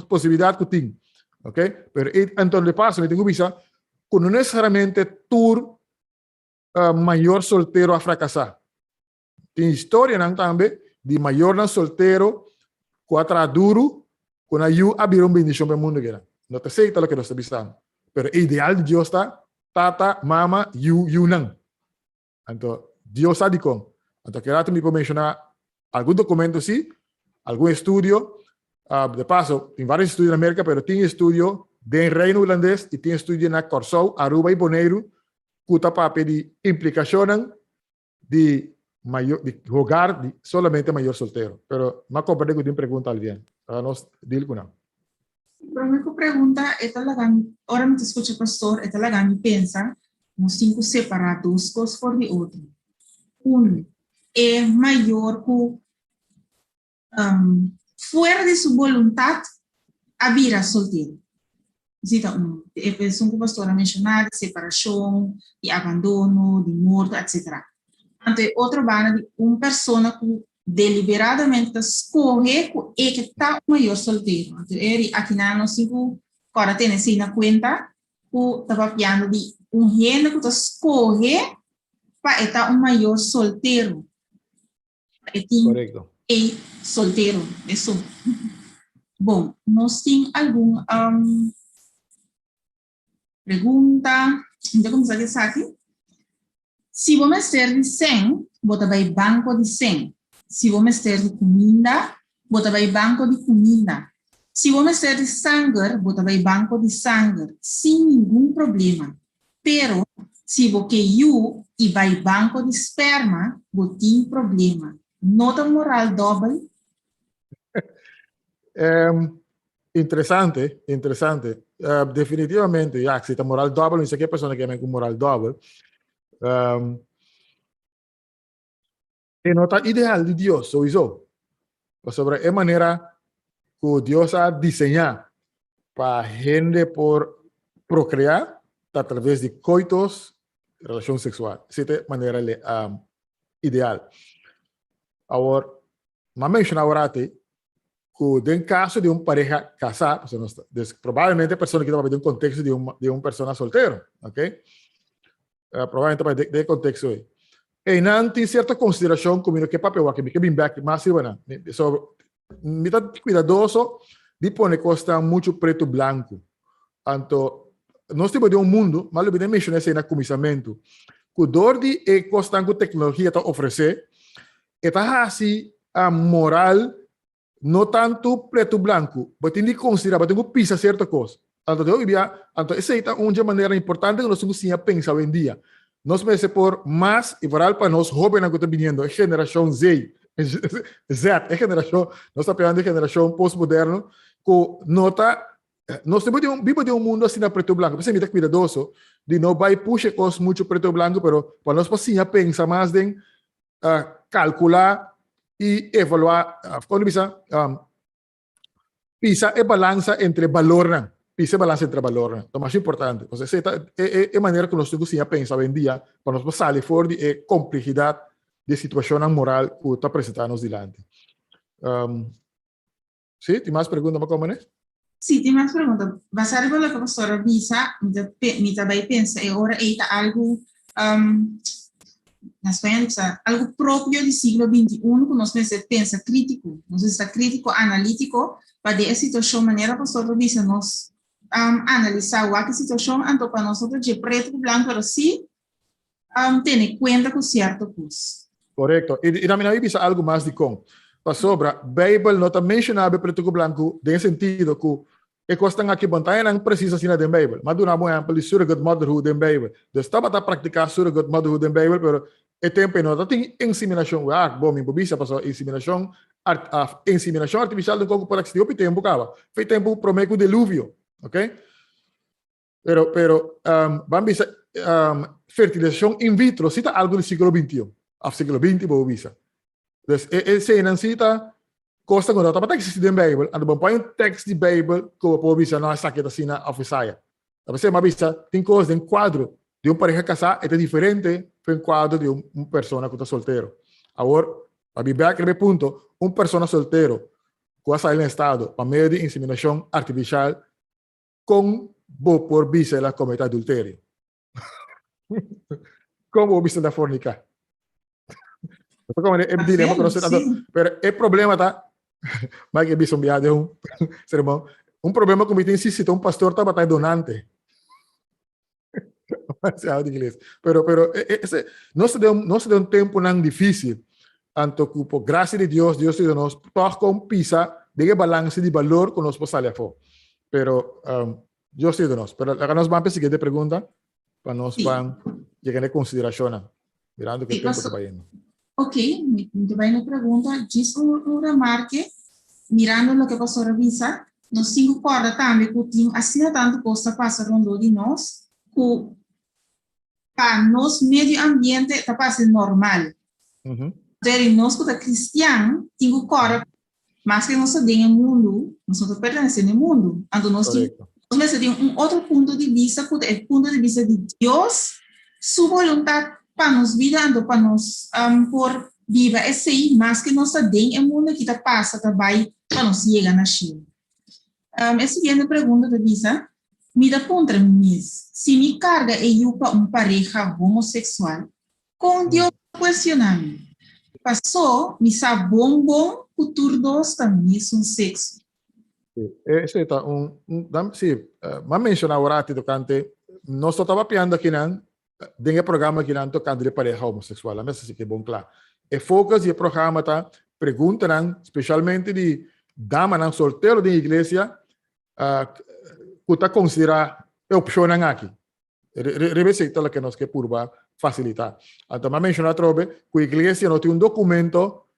posibilidat ku tin. Ok? Pero e, anto de paso mi tin ku bisa ku no nesesariamente tur uh, mayor soltero a frakasá. Tin historianan tambe di mayornan soltero ku a traha duru ku nan yu a bira un bendishon pa e mundu keda. No ta esei ta loke nos ta bisando. Pero e ideal di Dios ta tata, mama, yu, yunan. Anto, Dios sa dikon. Anto, aki rato mi por menshoná algun dokumento sí, algun estudio. De paso, tin vários estudio na Merka, pero tin estudio den Reino Hulandes i tin estudio na Kòrsou, Aruba i Boneiru ku ta papia di implikashonnan di mayor, di hogar di solamente mayor soltero. Pero m'a komprendé ku tin pregunta alvien. Laga nos deal ku nan.
Prome ku pregunta e ta laga mi, ora mi ta skucha pastor e ta laga mi pensa, nos tin ku separá dos kos for di otro. Un, e mayor ku fuera di su boluntat a bira soltero. Esei ta un. E esun ku pastor a menshoná di separashon, di abandono, di morto, etsetera. Anto e otro banda di un persona ku deliberadamente ta skohe ku e ke ta un mayor soltero. Anto e ri akinan nos tin ku kòrda tene esei na kuenta ku ta papiando di un hende ku ta skohe pa e ta un mayor soltero. Pa e tin e soltero, esun. Bon, nos tin algun. Pregunta, mi ta kuminsá ku esaki. Si bo mester di sèn, bo ta bai banko di sèn. Si bo mester di kuminda, bo ta bai banko di kuminda. Si bo mester di sanger, bo ta bai banko di sanger, sin ningun problema. Pero, si bo ke yu i bai banko di sperma, bo tin problema. No ta moral dòbel?
Interesante, interesante. Definitivamente, ja, si ta moral dòbel, mi sa ke persona ke men ku moral dòbel. E no ta ideal di Dios, sowieso. Pasobra e manera ku Dios a diseñá pa hende por prokreá ta a traves di koitos, relashon seksual. Esei ta e manera ideal. Awor, m'a menshoná awor ku den kaso di un pareha kasá, pasobra nos ta, dus probablemente e persona aki ta papia den konteksto di un di un persona soltero, ok? Probablemente ta papia den e konteksto ei. Einan tin sierto konsiderashon ku mi no ke papia awor, mi ke bin bèk mas riba nan. So, mi ta kuidadoso di pone kosnan muchu pretu blanku. Anto, nos tin den un mundu, m'a lubida menshoná esei na kuminsamentu, ku dor di e kosnan ku teknologia ta ofresé, E ta hasi a moral no tantu pretu blanku. Bo tin di konsiderá, bo tin ku pisa sierto kos. Anto den hopi bia, anto esei ta un dje manera importante ku nos tin ku siña pensa awendia. Nos mester por mas, i foral pa nos hóbennan ku ta biniendo, e generashon Z, Z, e generashon, nos ta pegando e generashon postmoderno, ku no ta Nos ta biba den un mundo asina preto blanco. P'esei mi ta cuidadoso di no bai pusha e cos mucho preto blanco, pero pa nos por siña pensa mas den calcula y evalua, con bisa, pisa e balansa entre balornan, pisa e balansa entre balornan. Ta mas importante. Entonces, esei ta e manera cu nos tin cu siña pensa awendia pa nos por sali for di e complejidad di e situacionnan moral cu ta presenta nos dilanti. Sí, tin mas pregunta pa komene?
Sí, tin mas pregunta. Basá riba loke pastor a bisa, mi ta mi ta bai pensa e ora ei ta algu, um, na spañol bisa, algu propio di siglo 21 ku nos mester pensa krítiko. Nos mester ta krítiko, analítiko, pa den e situashon manera pastor ta bisa nos um, analisá wak e situashon, anto pa nos no ta dje pretu ku blanku, pero sí um, tene kuenta ku sierto kos.
Korekto. I, i tambe mi bisa algu mas dikon. Pasobra Beibel no ta menshoná be pretu ku blanku den sentido ku e kosnan aki bon ta nan presis asina den Beibel. M'a duna bo un ehèmpel di surrogate motherhood den Beibel. Dus tabata praktiká surrogate motherhood den Beibel, pero e tempu ei no ta tin inseminashon. Wak, bo mi por bisa pasobra inseminashon art, af, inseminashon artifisial den koko por eksistí hopi tempu kaba. Fe tempu promé ku diluvio. Oké? Pero, pero, um, ban bisa, um, fertilizacion in vitro si ta algo di siglo XXI. Of siglo XX bo bisa. Dus e, e senan si ta kosta ku no tabata existi den Bijbel. Anto bon pon un tekst di Bijbel ku bo por bisa no esaki ta asina of esaya. Ta p'esei m'a bisa tin kos den kuadro di un pareha kasá e ta diferente fu un kuadro di un, un persona ku ta soltero. Awor, pa bi bèk riba e punto, un persona soltero ku a sali na estado pa medio di inseminashon artifisial Kon bo por bisa el a komete adulterio? Kon bo bisa el a forniká? E dilema ku nos pero e problema ta, Mike bisa un biaha den un sermon, un problema ku mi tin si si ta un pastor tabata e donante. Demasiado iglesia. Pero, pero, ese, nos ta den, nos ta den un temponan difícil. Anto ku por gracia di Dios, Dios ta nos toch kon pisa den e balance di balor ku nos por sali afó. Pero Dios ta nos. Pero laga nos ban pa e siguiente pregunta pa nos
Sí.
ban yega na e konsiderashonnan. Mirando ku e
Sí,
tempo ta
pastor.
bayendo.
Ok, mi ta bai na pregunta, djis un remarke, mirando loke pastor a bisa, nos tin ku kòrda tambe ku tin asina tantu kos ta pasa rondó di nos ku pa nos medio ambiente ta parse normal. Pero nos ku ta kristian tin ku kòrda Maske nos ta den e mundu, nos no ta pertenesé na e mundu. Anto nos tin, nos mester tin un otro punto di bista ku ta e punto di bista di Dios, su boluntat pa nos bida, anto pa nos por biba esei maske nos ta den e mundu ki ta pasa ta bai pa nos yega na shelu. E siguiente pregunta ta bisa, Mi ta puntra mi mes, si mi karga e yu pa un pareha homoseksual, Kon Dios ta kuestioná mi? Pasó mi sa bon bon ku tur dos ta mesun sekso.
Sí, esei ta un, un, dam, sí, m'a menshoná awor ati tokante, Nos no ta papiando akinan den e programa akinan tokante di pareha homoseksual, a mester si ke bon kla. E focus di e programa ta preguntanan spesialmente di damanan soltero den iglesia ku ta konsiderá e opshonnan aki. Riba esei ta loke nos ke purba fasilitá. Anto mi a menshoná atrobe ku iglesia no tin un dokumento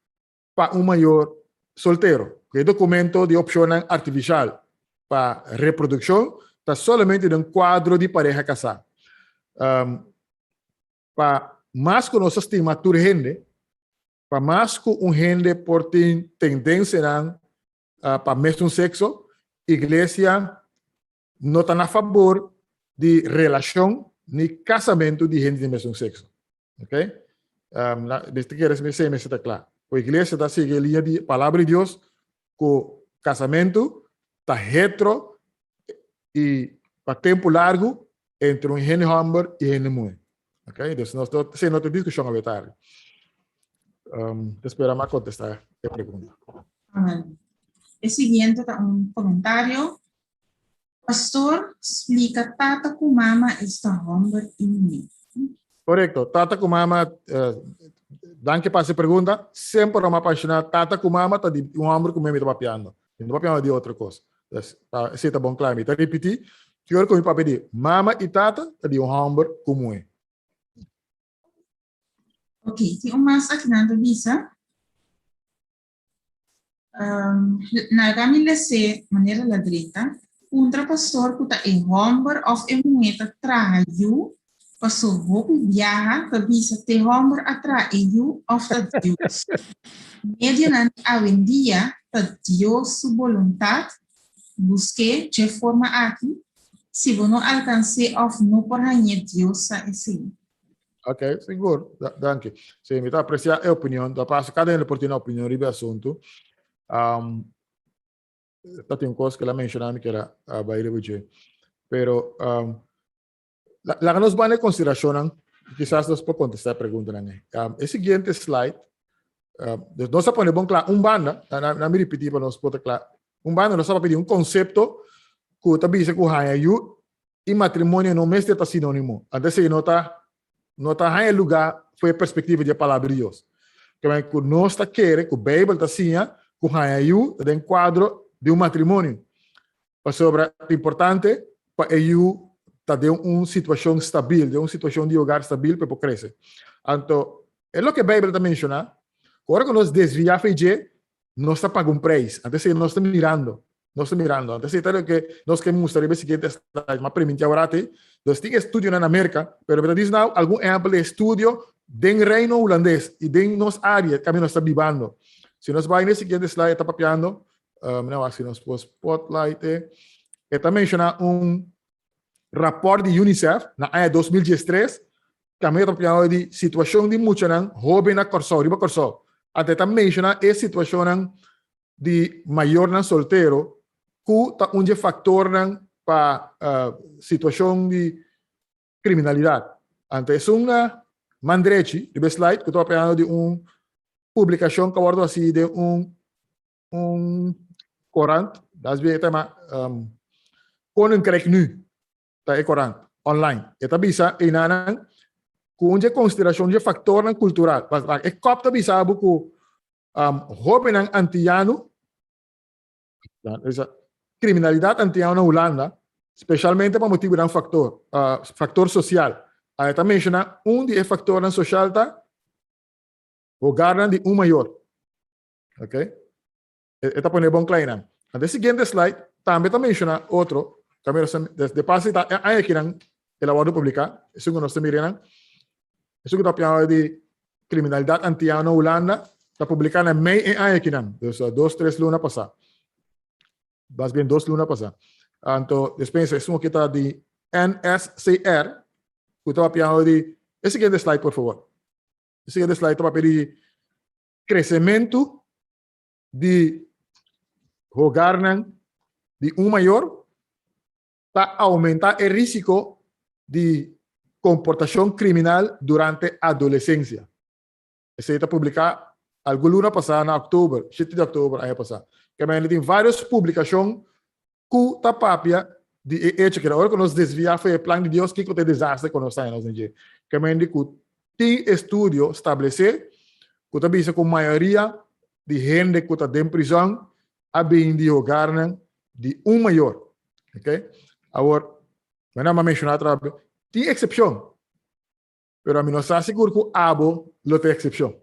pa un mayor soltero. Ku e dokumento di opshonnan artifishal pa reprodukshon ta solamente den kuadro di pareha kasá. Pa mas ku nos ta stima tur hende, pa mas ku un hende por tin tendensianan pa mesun sekso, iglesia no ta na fabor di relashon ni kasamentu di hende di mesun sekso. Ok? Um, na, mester kere esei mester ta kla. Ku iglesia ta sigui e liña di palabra di Dios ku kasamentu ta hetero i pa tempu largu entre un hende hòmber i hende muhé. Ok? Dus nos no, esei no ta diskushon awe tardi. Um, ta spera mi a kontestá e pregunta.
Amen. E siguiente ta un komentario. Pastor, splika tata ku mama esta hòmber i muhé.
Korekto. Tata ku mama, eh, danki pa hasi pregunta. Semper lo mi a pashoná tata ku mama ta di un hòmber ku muhé mi ta papiando. Mi no papiando di otro kos. Dus, pa esei ta bon kla. Mi ta ripití, ki ora ku mi papia di mama i tata ta di un hòmber ku muhé.
Ok, tin un mas akinan ta bisa. Um, na mi lese manera la drenta, puntra pastor ku ta e hòmber òf e muhé ta traha yu, paso hopi biaha ta bisa te hòmber a traha e yu òf ta Dios. Medionan di awendia ta Dios su boluntat, busk'é dje forma aki, si bo no alkans'é òf no por hañ'é Dios sa esei.
Ok, sigur. Danki. Sí, mi ta aprecia e opinion. Ta paso cada hende por tin opinion riba e asunto. Um, ta tin un cos que la menciona mi kera uh, bai riba dje. Pero um, la, laga nos bane consideracionnan, quizás nos por contestar preguntanan. Um, e siguiente slide, uh, dus nos a pone bon kla un banda, na, na, na mi repeti pa nos por ta kla. Un banda nos a pidi un concepto ku ta bisa ku haña yu i matrimonio no mester ta sinónimo. Anto esei no ta no ta haña lugá for e perspektiva di e Palabra di Dios. Kemey ku nos ta kere ku Beibel ta siña ku haña yu ta den kuadro di un matrimonio. Pasobra ta importante pa e yu ta den un situashon stabil, den un situashon di hogar stabil pa e por krese. Anto e loke Beibel ta menshoná, ku ora ku nos desviá for dje, nos ta paga un prijs. Anto esei nos ta mirando. Nos ta mirando. Anto esei ta loke nos ke mustra riba e siguiente slide. M'a priminti awor ati. Nos tin estudionan na Merka, pero mi ta bisa nou algun ehempel di estudio den Reino Hulandes i den nos área kaminda nos ta bibando. Si nos bai na e siguiente slide e ta papiando, mi na wak si nos por spotlight e. E ta menshoná un rapòrt di UNICEF na aña 2013 kaminda ta papiando di situashon di muchanan hóben na Kòrsou, riba Kòrsou. Anto e ta menshoná e situashonnan di mayornan soltero ku ta un dje faktornan pa situashon di kriminalidat. Anto esun na man drechi riba e slide ku ta papiando di un publikashon ku a wòrdu hasi den un un korant, das e ta yama Koninkrijk Nu, ta e korant online. E ta bisa einanan ku un dje konsiderashon dje faktornan kultural. E kòp ta bisa bo ku hóbennan antiano, kriminalidat antiano na Hulanda, spesialmente pa motibunan faktor, faktor sosial. E ta menshoná un di e faktornan sosial ta hogarnan di un mayor. Ok? E ta pone bon klainan. Na de siguiente slide tambe ta menciona otro, tambe de pase ta aña akinan el a wordo publica, esun ku nos ta mira nan, esun ku ta papiando di kriminalidat antiano Hulanda, ta publica na mei e aña akinan, dus dos tres luna pasa. Mas bien dos luna pasa. Anto despensa esun aki ta di NSCR, ku ta papiando di, e siguiente slide por favor. E siguiente slide ta papia di Kresementu di hogarnan di un mayor ta oumentá e risiko di komportashon kriminal durante adolesensia. Esei ta publiká algun luna pasá na òktober, shete di òktober aña pasá. Kemende tin vários publikashon ku ta papia. di e echo keda. Ora ku nos desviá for e plan di Dios, kiko ta e desaster ku nos ta haña nos den dje? Kemen di ku tin estudio stablesé ku ta bisa ku mayoria di hende ku ta den prizòn a bini di hogarnan di un mayor. Ok? Awor, mi a menshoná atrás, tin eksepshon. Pero ami no sa sigur ku abo lo ta eksepshon.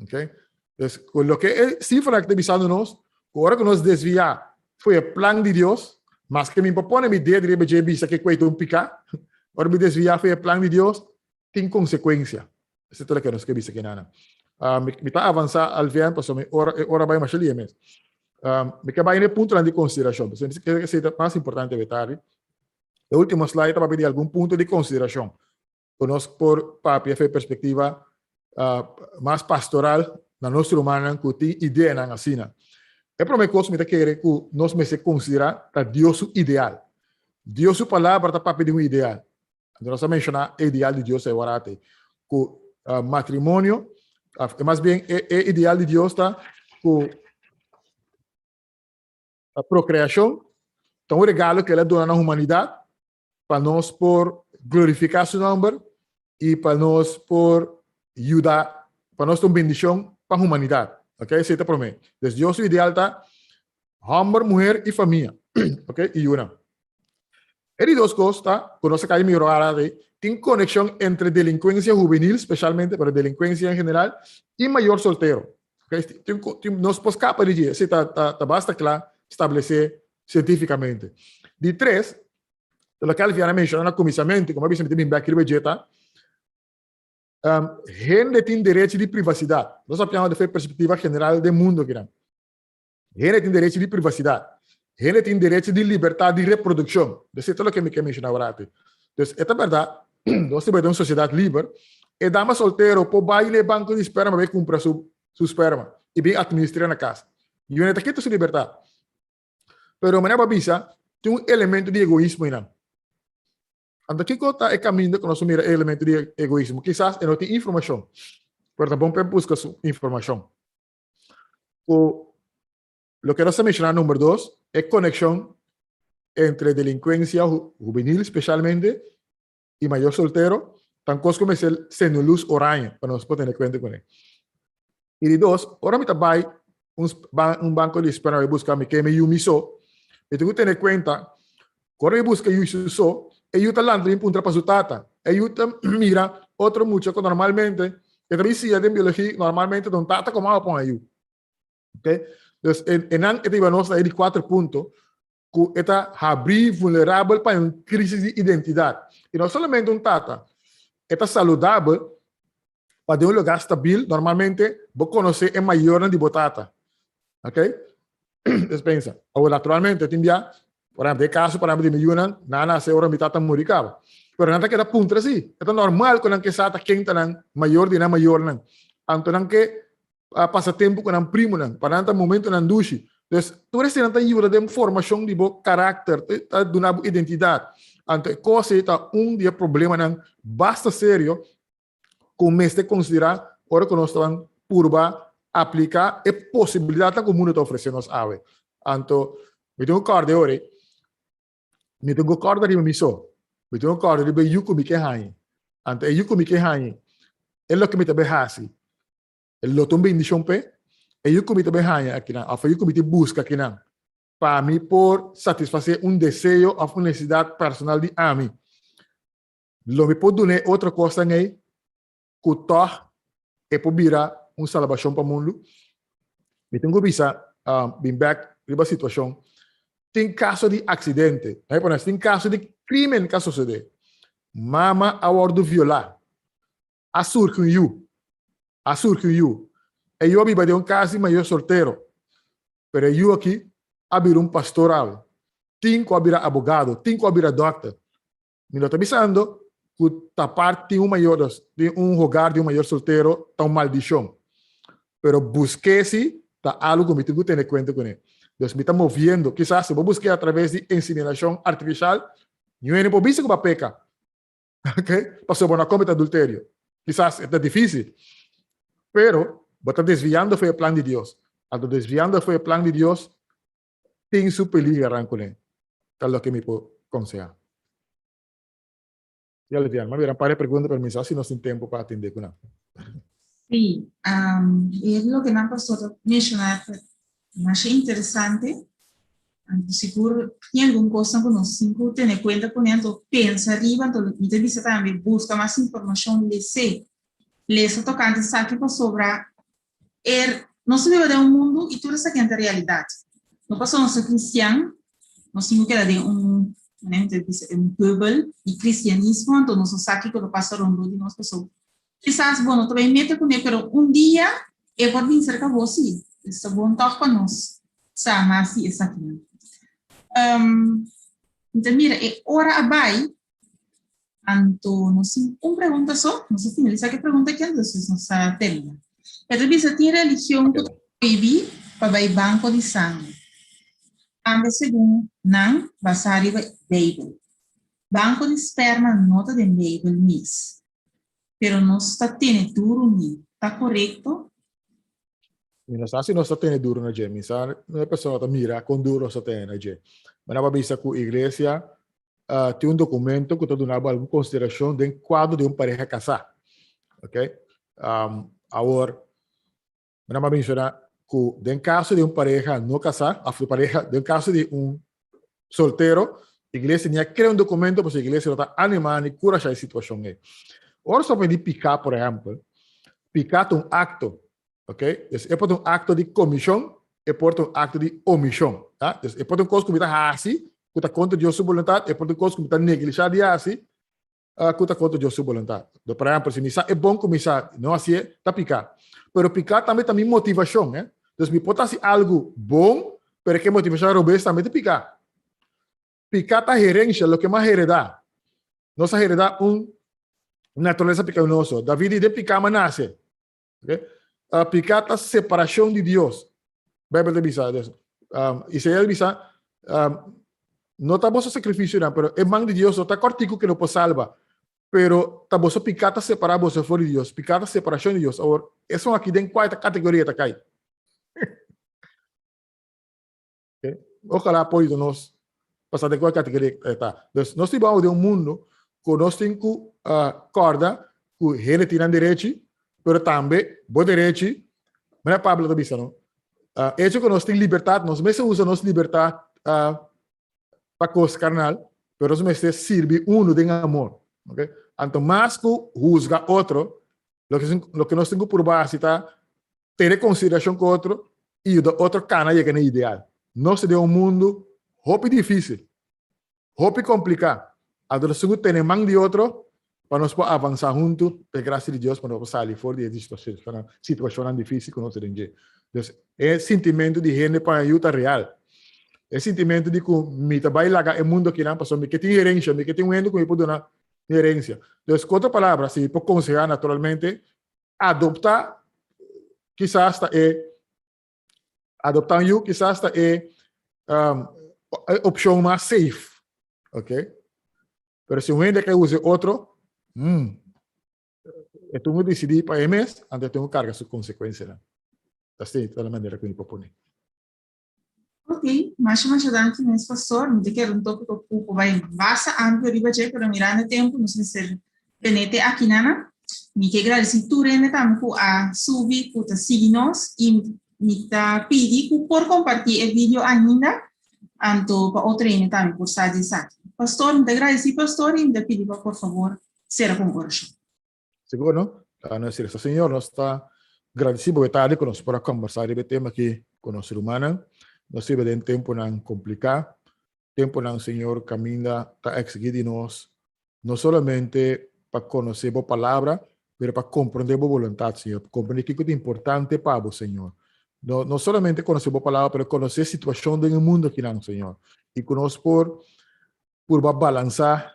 Ok? Dus, ku loke e sifranan ta bisando nos, ku ora ku nos desviá for e plan di Dios, maske mi por pone mi dedo riba dje bisa ke kuei ta un piká, ora mi desviá for e plan di Dios, tin konsekuensia. Esei ta loke nos ke bisa kinanan. Mi ta avansá alvien pasobra mi ora, e ora bai masha lia mes. Mi ke bai na e puntonan di konsiderashon, pasobra mi kere esei ta mas importante awe tardi. E último slide ta papia di algun punto di konsiderashon. ku nos por papia fe perspektiva mas pastoral na nos rumannan ku tin ideanan asina. E promé kos mi ta kere ku nos mester konsiderá ta Dios su ideal. Dios su palabra ta papia di un ideal. Anto nos a menshoná e ideal di Dios awor ate, ku matrimonio, mas bien e ideal di Dios ta ku prokreashon ta un regalo ku el a duna na humanidat pa nos por glorifiká su nòmber i pa nos por yuda, pa nos ta un bendishon pa humanidat. Ok, esei ta promé. Dus Dios su ideal ta hòmber, muher i famia. Ok, i yunan. E di dos kos ta ku nos a kai mira ora ei, tin konekshon entre delinkuensia hubenil spesialmente, pero delinkuensia en general, i mayor soltero. Ok, tin, tin, nos por skapa di dje, esei ta, ta, ta basta kla stablesé sientífikamente. Di tres, ta loke Alfiana a menshoná na kuminsamentu, komo a bisa mi ta bin bèk riba dje ta, hende tin derecho di privasidat. Nos a piensa di perspektiva general den mundu akinan. Hende tin derecho di privasidat. Hende tin derecho di libertat di reprodukshon. Esei ta loke mi ke menshoná awor aki. Dus e ta bèrdat, nos ta bai den un sosiedat liber, e dama soltero por bai na e banko di sperma bai kumpra su su sperma i bin atministr'é na kas. Yuna ta kita su libertat. Pero manera bo a bisa, tin un elemento di egoismo einan. Anto kiko ta e kaminda ku nos mira e elemento di egoismo? Kisas e no tin informashon, pero ta bon pa e buska su informashon. Ku loke nos ta menshoná number dos, e konekshon entre delinkuensia hubenil spesialmente i mayor soltero, ta un kos ku mester sende un lus oraño pa nos por tene kuenta kuné. I di dos, ora mi ta bai un un banko di sperma bai buska mi ke mi yu mi so, mi tin ku tene kuenta ku ora mi buska yu su so, e yu ta lanta bin puntra pa su tata. E yu ta mira otro mucha ku normalmente e ta bin siña den biologia normalmente ta un tata ku mama pon e yu. Okay? Dus e nan e ta hiba nos na e di kuater punto ku e ta habrí vulnerabel pa un krísis di identidat. I no solamente un tata, e ta saludabel pa den un lugá stabil, normalmente bo konosé e mayornan di bo tata. Ok? Dus pensa. Awor, naturalmente, tin bia, por ehempel, den e kaso, por ehempel, di mi yunan, nan a nase ora mi tata muri kaba. Pero nan ta keda puntra si. E ta normal ku nan ke sa ta ken ta nan mayor di nan mayornan. Anto nan ke a pasa tempu ku nan primonan, pa nan ta momentonan dushi. Dus tur eseinan ta yuda den formashon di bo karakter, ta duna bo identidat. Anto e kos ei ta un di e problemanan basta serio ku mester konsiderá ora ku nos ta purba apliká e posibilidatnan ku mundu ta ofresé nos awe. Anto mi tin ku kòrda e ora ei, mi tin ku kòrda riba mi so, mi tin ku kòrda riba e yu ku mi ke haña. Anto e yu ku mi ke haña, e loke mi ta bai hasi. E lo ta un bendishon p'e. E yu ku mi ta bai haña akinan òf e yu ku mi tin buska akinan pa mi por satisfasé un deseo òf un nesesidat personal di ami. Lo mi por dun'é otro kosnan ei ku tòg e por bira un salbashon pa mundu? Mi tin ku bisa, bin bèk riba situashon, tin kaso di aksidente, tin kaso di krimen ku a sosodé. Mama a wòrdu violá. A surgi un yu. A surgi un yu. E yu a biba den un kas di mayor soltero. Pero e yu aki a bira un pastor awe. Tin ku a bira abogado, tin ku a bira dòkter. Mi no ta bisando ku ta parti tin un mayor, tin un hogar di un mayor soltero ta un maldishon. Pero busk'é si ta algu ku mi tin ku tene kuenta kuné. Dus mi ta moviendo. Kisas si bo busk'é atraves di inseminashon artifishal, niun hende por bisa ku bo a peka. Ok, pasobra bo no a comete adulterio. Kisas e ta dificil, pero bo ta desviando for e plan di Dios. Anto desviando for e plan di Dios tin su peligernan cune. Ta loke mi por konsehá. Ya Letiana, m'a bira un par di pregunta pero mi sa si nos tin tempu pa atendé ku nan.
Sí, e loke nan pastor ta menshoná ta masha interesante. Anto sigur tin algun kosnan ku nos tin ku tene kuenta kuné, anto pensa riba, anto mi ta bisa tambe buska mas informashon, les'é. Lesa tokante esaki pasobra er nos ta biba den un mundu i tur esaki ta realidat. No pasobra nos ta kristian, nos tin ku keda den un, manera mi ta bisa, un bubble di kristianismo, anto nos no sa kiko ta pasa rondó di nos pasobra kisas bo no ta bai mete kuné, pero un dia e por bin serka bo sí. Ta bon tòg pa nos sa mas di esakinan. Mi ta mira e ora a bai. Anto nos tin un pregunta so, nos a finalisá ku e pregunta aki, entonces nos a terminá. E ta bisa tin religion ku ta prohibí pa bai banko di sanger. Tambe segun nan basá riba Beibel. Banko di sperma no ta den Beibel mes. Pero nos ta tene duru ni. Ta korekto?
Mi no sa si nos ta tene duro na dje. Mi sa no e persona ta mira kon duro nos ta tene na dje. Mi a bisa ku iglesia tin un documento ku ta duna bo algun konsiderashon den kuadro di un pareha kasá. Ok? Awor, mi a menshoná ku den kaso di un pareha no kasá, òf di pareha, den kaso di un soltero, iglesia ni a krea un documento pasobra iglesia no ta animá ni kurashá e situashon ei. Ora nos ta papia di piká, por ehèmpel, piká ta un akto. Ok? Dus e por ta un akto di komishon, e por ta un akto di omishon. Ta? Dus e por ta un kos ku mi ta hasi ku ta kontra Dios su boluntat, e por ta un kos ku mi ta neglishá di hasi ku ta kontra Dios su boluntat. Por ehèmpel, si mi sa e bon ku mi sa no hasié, ta piká. Pero piká tambe ta mi motivashon. Eh? Dus mi por ta hasi algu bon, pero ke motivashon robes tambe ta piká. Piká ta herensha, loke mas heredá. Nos a heredá un naturalesa pekaminoso. David di, Den piká mi a nase. Okay? Piká ta separashon di Dios. Bijbel ta bisa. Dus, Isaías bisa, no ta boso sakrifisionan, pero e man di Dios no ta kòrtiku ku no por salba. Pero ta boso piká ta separá boso for di Dios. Piká ta separashon di Dios. Awor, esun aki den kua ta kategoria ta kai? Okay? Ojalá por yuda nos pasá den kua kategoria ta. Dus nos tin bou den un mundo ku nos tin ku kòrda ku hende tin nan derechi, pero tambe bo derechi, manera Pablo ta bisa no, echo ku nos tin libertat, nos mester usa nos libertat pa kos karnal, pero nos mester sirbi unu den amor. Okay? Anto mas ku husga otro, loke nos tin ku purba hasi ta tene konsiderashon ku otro i yuda otro kana yega na e ideal. Nos ta den un mundu hopi difísil, hopi kompliká. Anto nos tin ku tene man di otro pa nos por avansá huntu pa e grasia di Dios pa nos por sali for di e situashonnan difísil ku nos ta den dje. Dus e sintimentu di hende paña yu ta real. E sintimentu di ku mi ta bai laga e mundu akinan pasobra mi ke tin herensia, mi ke tin un hende ku mi por duna mi herensia. Dus ku otro palabra, si mi por konsehá naturalmente, Adopta kisas ta e adopta un yu kisas ta e um, e opcion mas safe. Ok? Pero si un hende ke usa otro, e tengo decidi pa e mes, anto e tengo carga su consecuencianan. Así ta la manera ku mi por pone.
Ok, masha masha danki mes pastor. Mi ta kere un tópiko ku por bai basta amplio riba dje, pero mirando e tempu nos mester tene te aki nana. Mi ke gradisí tur hende tambe ku a subi, ku ta sigui nos i mi ta pidi ku por kompartí e video ainda anto pa otro hende tambe por sa di esaki. Pastor, mi ta gradisí pastor i mi ta pidi pa por fabor sera ku un orashon.
Sigur no? Ta nos resa Señor, nos ta gradeci bo e tardi cu nos por a conversa riba e tema aki cu nos rumannan. Nos ta biba den temponan complica, temponan Señor caminda ta exigi di nos no solamente pa conoce bo palabra, pero pa comprende bo boluntad Señor, pa comprende kico ta importante pa bo Señor. No, no solamente conoce bo palabra, pero conoce e situacion den e mundo akinan Señor. Y cu nos por purba balansa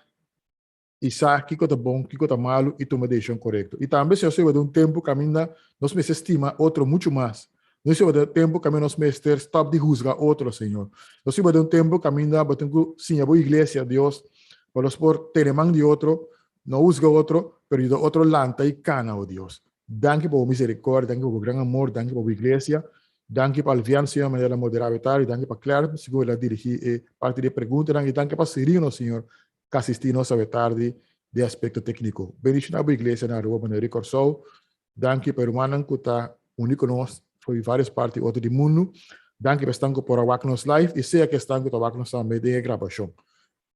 i sa kiko ta bon, kiko ta malu i tuma desishon korekto. I tambe Señor sirba den un tempu kaminda nos mester stima otro muchu mas. Nos sirba den un tempu kaminda nos mester stòp di husga otro, Señor. Nos sirba den un tempu kaminda bo tin ku siña bo iglesia, Dios, pa nos por tene man di otro, no husga otro, pero yuda otro lanta i kana, o Dios. Danki pa bo miserikòrdia, danki pa bo gran amor, danki pa bo iglesia. Danki pa Alvian, Señor, manera el a moderá e tardi. Danki pa Claire, segun el a dirigí e parti di e preguntanan. I danki pa Cirino, Señor, ku a asistí nos awe tardi den aspekto tékniko. Bendishoná bo iglesia na Aruba, Boneiru i Kòrsou. Danki pa e rumannan ku ta uní ku nos for di vários parti otro di mundu. Danki pa esnan ku por a wak nos live i sea ku esnan ku ta wak nos tambe den e grabashon.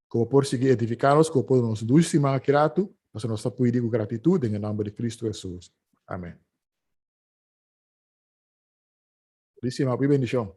Ku bo por sigui edifiká nos, ku bo por duna nos dushi siman aki ratu, pasobra nos ta pidi ku gratitut den e nòmber di Kristu Hesus. Amèn. Feliz siman, hopi bendishon.